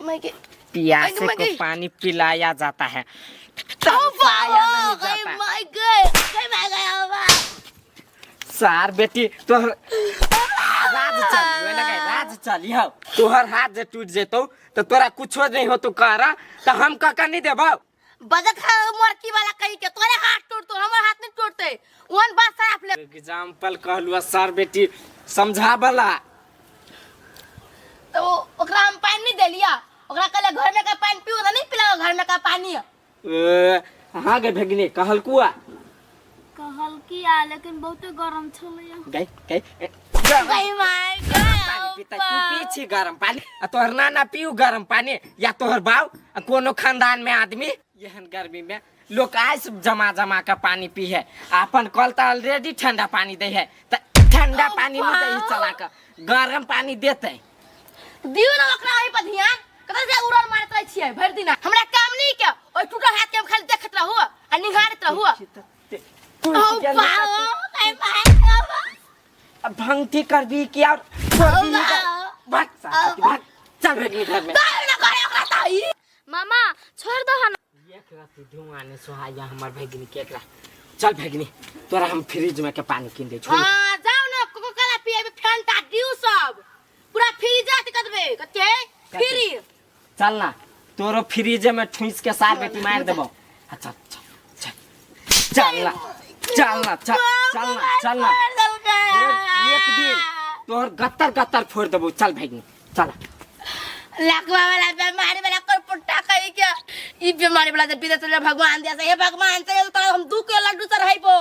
मैं के प्यासे को पानी पिलाया जाता है। नहीं जाता। सार बेटी तोहर राज चली लगे राज चली हो तोहर हाथ जे टूट जेतौ तो तोरा कुछो नहीं हो तो करा तो हम कका नहीं देबौ। बजत है मरकी वाला कहीं के तोरे हाथ टूटतो हमर हाथ नहीं टूटते वन बात साफ ले। एग्जांपल कहलुआ सार बेटी समझाबला तो ओकरा हम पानी नहीं देलिया, ओकरा कहले घर में का पानी पीओ तो नहीं पिलाओ घर में का पानी। हां गे भगिनी कहल कुआ कहल की आ लेकिन बहुत गरम छलैया। गई गई गई my पानी पीता तू पी छी गरम पानी आ तोहर नाना पीऊ गरम पानी या तोहर बाऊ आ कोनो खानदान में आदमी एहन गर्मी में लोग आइस जमा जमा के पानी पी है अपन कल त ऑलरेडी ठंडा पानी दे है त ठंडा पानी नहीं दे चला के गरम पानी देते। दियो ना ओकरा ओहि पर ध्यान कतऽ से उड़ल मारत रहै छियै भरि दिन हमरा काम नहीं के ओइ टूटल हाथ के हम खाली देखत रहू आ निहारत रहू। अब भंगती करबी कि और भाग भाग चल भेगी घर में। मामा छोड़ दो हन एक राती धुआं ने सोहाया हमर भगिनी के एकरा। चल भगिनी तोरा हम फ्रिज में के पानी किन दे छोड़। हां जाओ ना कोको कोला पिएबे फैंटा दिउ सब पूरा फ्रिज जात कदबे कते फ्री। चल ना तोरो फ्रिज में ठुइस के सार बेटी मार देबो। अच्छा अच्छा चल ना चल ना चल ना चल ना एक दिन तोहर गत्तर गत्तर फोड़ देबो। चल भगिनी चल। लकवा वाला बीमारी वाला कोई पुट्टा कही के ई बीमारी वाला जब विदेश भगवान दिया से हे भगवान से तो हम दू के लड्डू चढ़ाइबो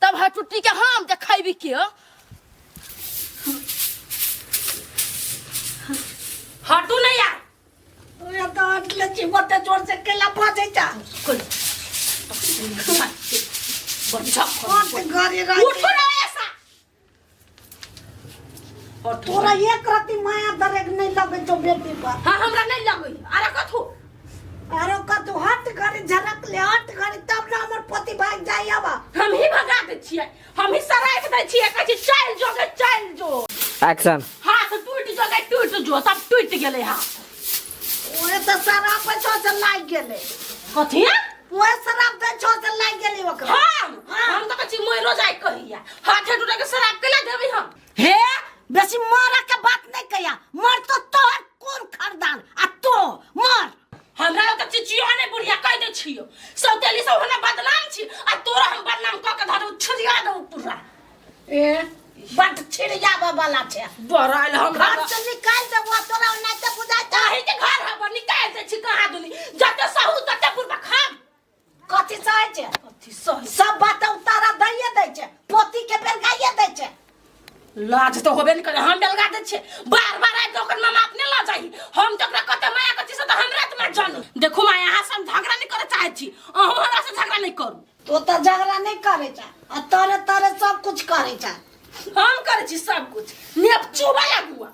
तब ह टुट्टी के हम जे खैबी के हटू नहीं यार। ओए तो अटले छी बते जोर से केला बाजै चा उठो ना ऐसा और तोरा एक रति माया दरेग नहीं लगे जो बेटी पर। हां हमरा नहीं लगे। अरे कथु अरे कथु हट घड़ी झरक ले हट घड़ी तब ना हमर पति भाग जाई। अब हम ही भगा दे छियै हम ही सराय दे छियै कहै छी चल जो गे चल जो एक्शन हाथ टूट जो गे टूट जो तब टूट गेलै हाथ। ओए तो शराब पे छो से लाग गेलै। कथि ओए शराब पे छो से लाग गेलै ओकरा। हम तो कहै छी मरो जाय कहिया हाथ टूटे के शराब केला देबै हम। हे बेसी मर के बात नहीं कहिया मर तो तोहर कोन खरदान आ तो मर। हमरा तो चिचियो ने बुढ़िया कह दे छियो सौतेली सब हमरा बदनाम छी आ तोरा हम बदनाम क के धरू छिड़िया दऊ पूरा। ए बड छिड़ियाबा वाला छे बराइल हमरा घर से निकाल देबो तोरा नहीं त बुझाय ताही के घर हब निकाल दे छी कहां दुनी जते सहू तते बुढ़बा खाम। कथी सहे छे? कथी सहे सब बात उतारा दैये दै छे पोती के बेलगाइये दै छे। लाज तो होबे नहीं करे हम बेलगा दे छे बार बार आबि ओकर मामा अपने ल जाही हम तो ओकरा कते माया कथी से तो हमरा त ना जानू। देखू माया अहाँ से हम झगड़ा नहीं करे चाहे छी अहूँ हमरा से झगड़ा नहीं करू। तो त झगड़ा नहीं करे चा आ तोरे तोरे सब कुछ करे चा। हम करे छी सब कुछ नेप चुबा लागुआ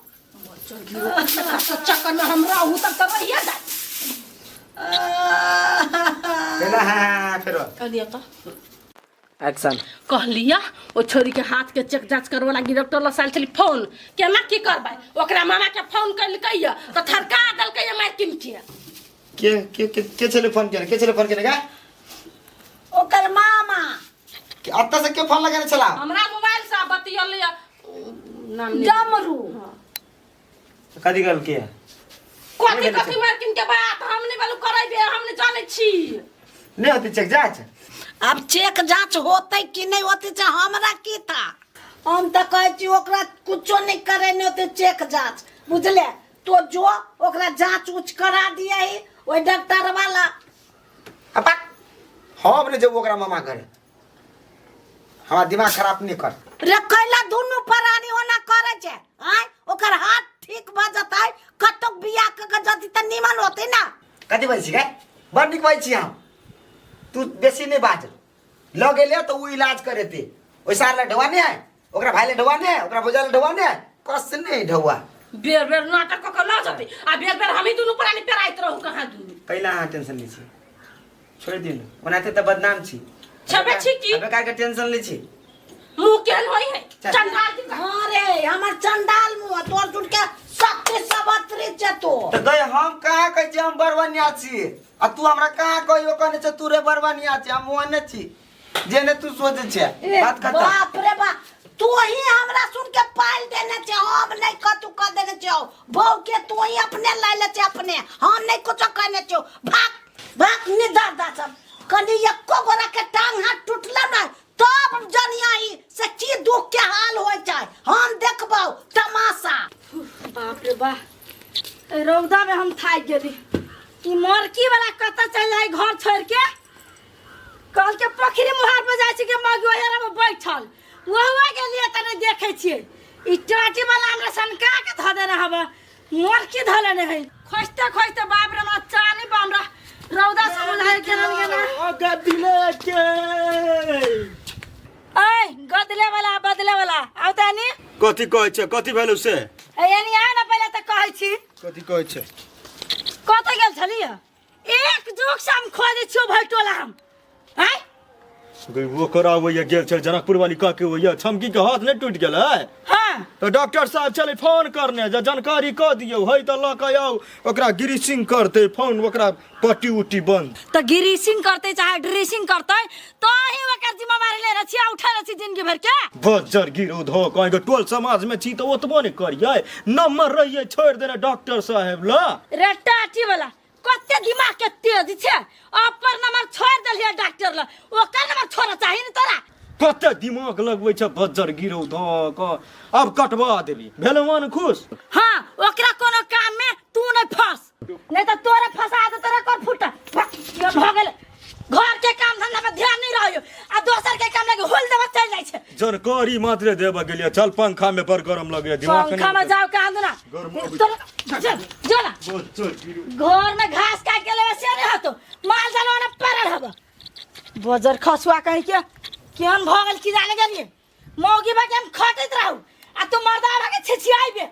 चक्कर में हम रहू तब तब रहिए जाए। फेरा हां फेरो कहलिए तो एक्शन। कहलिया ओ छोरी के हाथ के चेक जांच करवा लागी डॉक्टर लग साल छली फोन केना की करबै ओकरा मामा के फोन कइलकै या त थरका देलकै या मारकिन के। के के के के छले फोन केने, के छले फोन केने गा? ओकर मामा। के अत्ता से के फोन लगाने छला? हमरा मोबाइल से बतियल या नाम नहीं। डमरू। कथी गल के? कथी कथी मारकिन के बात हम नहीं बालू करैबे, हम नहीं जानै छी। नहीं होती चेक जांच? अब चेक जांच होते कि नहीं होते से हमरा की था? हम तो कहै छी ओकरा कुछो नहीं करे नहीं होते चेक जांच, बुझले? तो जो ओकरा जांच उच करा दिया ही ओइ डॉक्टर वाला। अपा हम नहीं जब ओकरा मामा करे, हमार दिमाग खराब नहीं कर। रे कैला दुनू प्राणी ओना करे छे आय, ओकर हाथ ठीक भ जतै, कतौ बियाह क के जति त निमन होते ना। कथी बाजै छी गे? बड़ नीक बाजै छी हम। तू बेसी नहीं बाज। ल गेले तो उ इलाज करेते, ओइ सार ले ढौआ नहीं है, ओकरा भाई ले ढौआ नहीं है, ओकरा भौजा ले ढौआ नहीं है, कस नहीं ढौआ। बेर बेर नाटक क के ल जतै आ बेर बेर हमी दुनू प्राणी पेराइत रहू कहाँ दुनू। कैला अहाँ टेंशन लै छी? छोड़ि दियौ, ओनाहिते तऽ बदनाम छी। छबे छी की? बेकार के टेंशन लै छी। मुँह केहन होई है? चंडाल जी। हाँ रे हमर चंडाल मुँह, तोर जुट के सत्य सबत्री छे तो। तऽ गई हम कहाँ कहै छी हम बरबनिया छी, आ तू हमरा कहाँ कहियो कहने छे तू रे बरबनिया छी, हम ओहने छी जेने तू सोचै छे। बात खत्म। बाप रे बाप, तू ही हमरा सुन के पाल देने छे, हम नहीं कतू कह देने छे बहू के, तू ही अपने लै ले छे अपने, हम नहीं कुछो कहने छे। भाग भाग निदार दा सब, कनी एको गोरा के टांग हाथ टूटला ना तब जनिया ही से की दुख के हाल होय छै, हम देखबौ तमाशा। बाप रे बा, रौदा में हम थाकि गेली। ई मरकी वाला कतऽ चलि जाय घर छोड़ के? कल के पोखरी मुहार पर जाइ छी के मगी ओहेरा में बैठल, वहुआ के लिए तऽ नहि देखै छियै। ई टाटी वाला हमरा सनका के धऽ देने हवे, मरकी धऽ लेने है। खोजते खोजते बाप रे हमरा चानी बा, हमरा रौदा से बुझाइ के ना गेला। ओ गदले के। ऐ गदले वाला बदले वाला आउ तानी। कथी कहै छै? कथी भेलौ से? ए यानी आ ना पहिले तऽ कहै छी। कथी कहै छै? कतऽ गेल छलियै? एक जुग से हम खोजै छियौ भरि टोला हम। आँय? गई ओकरा होइया गेल छल जनकपुर वाली काकी होइया, छमकी के हाथ नहीं टूट गेल है? हाँ। तो डॉक्टर साहब चले फोन करने जे जानकारी कऽ दियौ है तऽ लऽ के आउ, ओकरा ग्रीसिंग करतै फोन, ओकरा पट्टी उट्टी बंद। तऽ ग्रीसिंग करतै चाहे ड्रेसिंग करतै तही ओकर जिम्मेवारी लेने छी आ उठेने छी जिंदगी भर के। बज्जर गिरो धो कहीं के टोल समाज में छी तऽ ओतबो नहीं करियै, नंबर रहियै छोड़ि देने डॉक्टर साहेब ल। रे टाटी वाला कते दिमाग के तेज छे, अपन नंबर छोड़ देलियै डॉक्टर ल, ओकर नंबर छोड़ चाही ने तोरा। कते दिमाग लगबै छै बज्जर गिरो धो क, अब कटवा देबी भेल मन खुश। हाँ ओकरा कोनो काम में तू नहीं फंस, नहीं तो तोरे फंसा दे तोरे कर फुटा भ गेल। घर के काम धंधा पर ध्यान नहीं रहियो आ दोसर के काम लगे होल देबा चल जाय छै। जानकारी मात्र देबा गेलियै, चल पंखा में बड़ गरम लगैया दिमाग। पंखा में जाओ कहाँ ना चल जो ना घर में घास काट के लेवे से नहीं हतो, माल जानवर ना पड़ल हबो। बजर खसुआ कहीं के केहन भ गेल की जाने गेलिए। मौगी बा के हम खटैत रहू आ तू मर्दा बा के छिछियाइबे।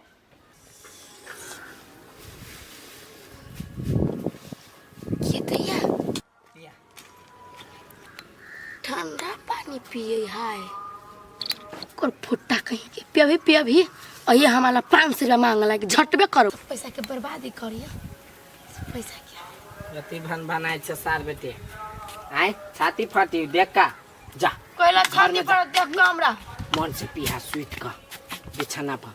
के दैया ठंडा पानी पिए है ओकर फुट्टा कहीं के पियभी पियभी और ये हमारा 500 रुपया मांग लगे झटबे करो पैसा के बर्बादी करिए पैसा के। रति भन बनाए छे सार बेटे आय छाती फाटी देख का जा कोइला छाती पर देख का हमरा मन से पिहा सुइत का बिछाना पर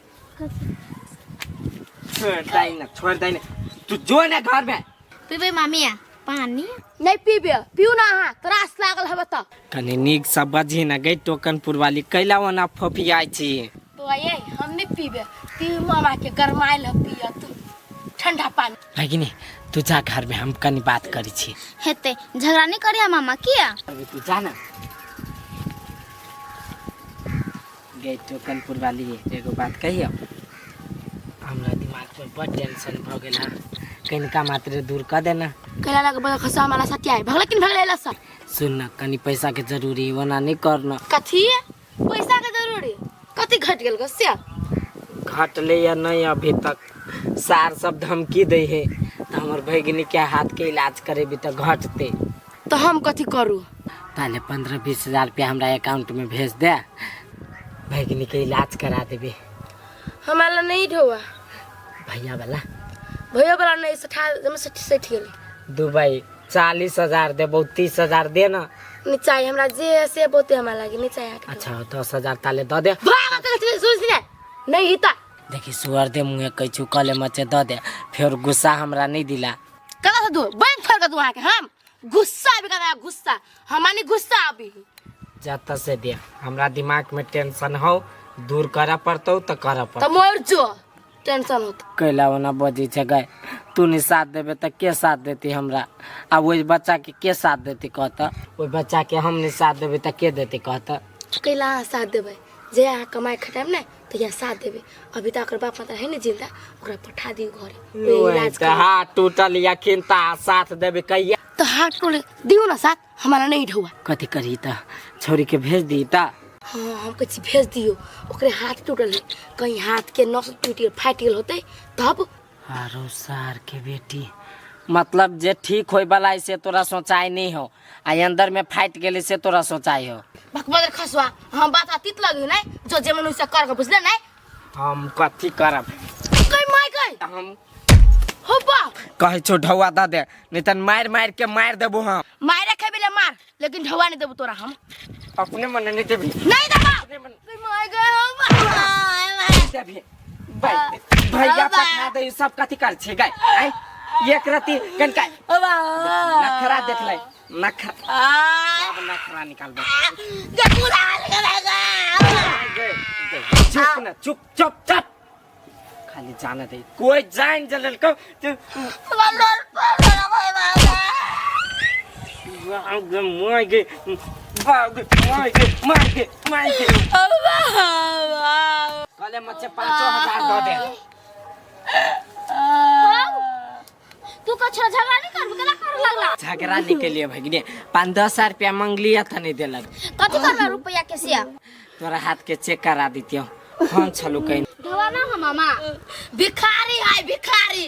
छोड़ दाई ना, छोड़ दाई ना, तू जो ना घर में पीबे मामिया पानी नहीं पीबे, पीऊ ना अहाँ त्रास लागल हवे त। कनी नीक से बजी ना गई टोकनपुर वाली कैला ओना फोफियाइ छी। तो ये हम नहीं पीबे, पी मामा के गरमाइल ह पिया तू ठंडा पानी। भगिनी तू जा घर में, हम कनी बात करी छी। हेते झगड़ा नहीं करिया मामा किया? अभी तू जा ना गई टोकनपुर वाली एगो बात कहियो, हमरा दिमाग में बड़ टेंशन भ गेल है, कनिका मात्र दूर कर देना। कैला लग बड़ खसा हमारा सत्या भगला किन भगला एला सब। सुन ना कनी पैसा के जरूरी ओना नहीं करना। कथी पैसा के जरूरी? कथी घट गेल गस्या? घटले या नहीं अभी तक, सार सब धमकी दे है तो हमर भगिनी के हाथ के इलाज करेबी तो घटते। तो हम कथी करू? ताले 15-20 हजार रुपया हमरा अकाउंट में भेज दे, भगिनी के इलाज करा देबे। हमारा नहीं ढोआ। भैया वाला? भैया वाला नहीं, सठा जमा 60 गेलै। दुबई 40,000 देबौ, 30,000 दे ना। नहीं चाहिए हमरा, जे है से बहुते हमरा लागे, नहीं चाहिए। अच्छा 10,000 ताले the they. भाग के सुन ने नहीं हिता। देखी सुअर दे मुँहे कहै कले मचे the they, फिर गुस्सा हमरा नहीं दिला। कदा से दू बैंक फोड़ के दू अहाँके हम गुस्सा आबि कदा गुस्सा हमानी गुस्सा आबी। जत से दे, हमरा दिमाग में टेंशन हो, दूर करे पड़तौ त करे पड़तौ। त मोर जो टेंशन होत। कैला ओना बजै छै गए, तू नहीं साथ देबे त के साथ देती हमरा? आ ओहि बच्चा के के साथ देती कहता? ओहि बच्चा के हम नहीं साथ देबे त के देती कहता? कैला अहाँ साथ देबै, जे अहाँ कमाइ खटाएब ने त यहाँ साथ देबै। अभी तक ओकर बाप माता है ने जिंदा, ओकरा पठा दियौ घरे। इलाज त हाथ टूटल या खिनता साथ देबै कहिया? त हाथ टूटल दियौ ना साथ, हमारा नहीं ढौआ। कथी करी त छोरी के भेज दी त? हाँ हम कहै भेज दियौ, ओकरे हाथ टूटल है, कहीं हाथ के नस टूटि गेल फाटि गेल होतै तब। आरो सार के बेटी, मतलब जे ठीक होय वाला से तोरा सोचाई नहीं हो, आ अंदर में फाटि गेलै से तोरा सोचाई हो। भकबदर खसुआ, हम बात अतीत लगी नहीं, जो जे मन से कर के बुझले नहीं। हम कथी करब? कई my गई हम हो बा कहै छौ ढौआ the they, नहीं त मार मार के मार देबो हम। मारे खेबे ले मार, लेकिन ढौआ नहीं देबो तोरा हम। अपने मन नहीं देबी। नहीं देबो। कई my गई हो बा देबी। भाई भैया पठा दे, सब कथी कर छे गई? आय एक रति कनका नखरा देख ले, नखरा सब नखरा निकाल दे। चुप ना, चुप चुप चुप, खाली जाने दे, कोई जान जलल को कले मच्छे 5,000 the they. तू कछो झगड़ा नहीं करबे, केना कर लगला? झगड़ा नहीं के लिए भगिनी, 5-10 हजार रुपया मंगलिया था नहीं देलक। कथी करबे रुपया के से? तोरा हाथ के चेक करा दितियो, हम छलु कहीं। ढोआ ना हम मामा भिखारी है भिखारी,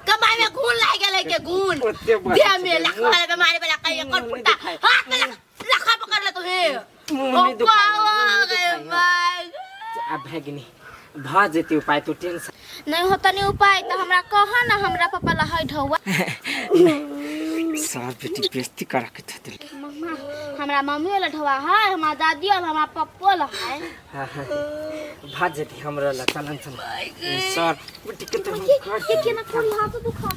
कमाई में गुण लाग गेलै के गुण देह में लखवा बीमारी वाला कहीं एकर फुटा हाथ में लखा पकड़ ले तो हे मुंह नहीं दुखाई। आ भगिनी भ जेती उपाय, तू टेंशन नहीं होता नहीं उपाय तो हमरा कह ना, हमरा पापा ला है ढौआ। सब बेटी बेइज्जती करा के थते। मम्मा हमरा मम्मी वाला ढौआ है, हमरा दादी वाला, हमरा पप्पो वाला है। भ जेती हमरा ला, चलन चल सर बेटी के तो के केना कोन हाथ दुखा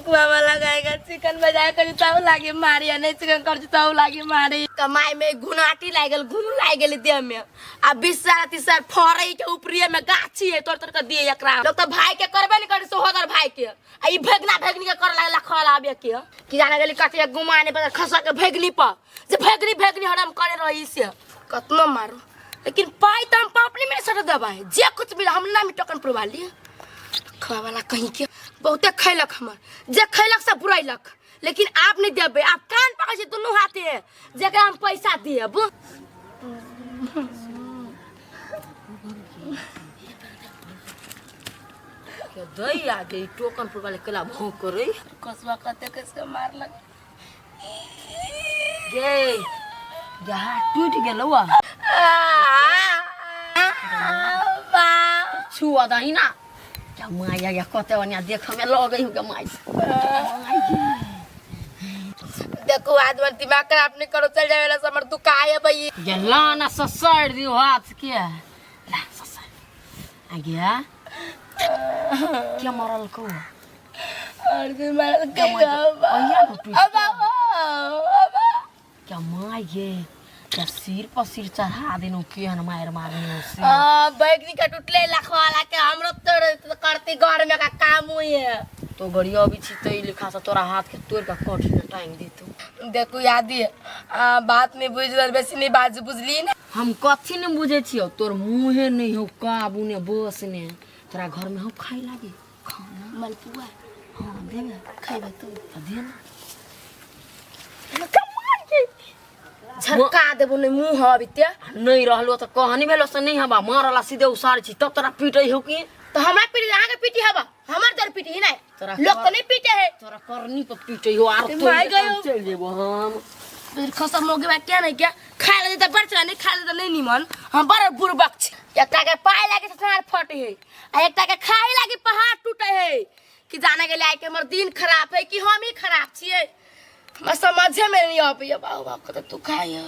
बाबा लगाएगा चिकन बजाय कर तब लागे मारी, नहीं चिकन कर तब लागे मारी। कमाई में गुनाटी लागल, गुन लागल देह में, आ 20 साल 30 साल फरै के ऊपरिये में गाछी है तोड़ तोड़ के दिए एकरा। लोग तो भाई के करबे नहीं करे सोहदर भाई के, आ ई भेगना भेगनी के कर लागल खला आबे के कि जाने गेली कथी गुमाने पर खसा के भेगनी पर जे भेगनी भेगनी हरम करे रही से कतनो मारो, लेकिन पाई त हम पापनी में सट दबाए जे कुछ मिला हम ना टोकन पुरवा लिए। खवा वाला कहीं के बहुते खैलक हमर, जे खैलक सब बुराइलक, लेकिन आप नहीं देबे, आप कान पकड़ छै दुनू हाथे जेकरा हम पैसा देब। के दई आ गई टोकन पुरवा ले केला भौं करे कसवा कते कसके मारलक गे जहा टूट गेलौ आ छुआ दही ना क्या माया या कते वनिया देख में लग गई के माई। देखो आदमी दिमाग खराब नहीं करो, चल जाए समर दुकाय भाई। ये लाना ससर दियो हाथ के ला ससर आ गया क्या मरल को और भी मरल के अब क्या माई ये क्या सिर पर सिर चढ़ा देनु के हन मार मारने से। आ बैगनी का टूटले लखवाला के हमरो तोड़ करती घर में का काम हुई है तो गड़िया भी छी तई लिखा से तोरा हाथ के तोड़ के कट के टांग देतौ। देखो यादी बात नहीं बुझल बेसी नहीं बाजू बुझली ना। हम कथी नहीं बुझे छियो, तोर मुंहे नहीं हो काबू ने बस ने तोरा घर में हो खाई लागे खाना मलपुआ। हां देबे खाइबे तू दे ना कमाल के झ छरका देबो नहीं मुंह हबी ते। नहीं रहलो तो कहनी भेलो से नहीं हबा मारला सीधे उसार छी तब तोरा पीटै हो की? तो हमरा पीटी, अहाँ के पीटी हबा, हमर दर पीटी नहीं। तोरा लोग तो नहीं पीटे है। तोरा करनी पर पीटै हो आर ते तो मार गयो। चल जेबो हम। फिर खसम हो गया क्या नहीं क्या खा ले तो बड़ चला नहीं खा ले तो नहीं निमन। हम बड़ बुरबक छी। एकटा के पाय लागे ससार फटे है आ एकटा के खाए लागे पहाड़ टूटे है कि जाने के लायक हमर दिन खराब है कि हम ही खराब छिए, हमरा समझे में नहीं आबैया। बाबू बाप के तू खाए।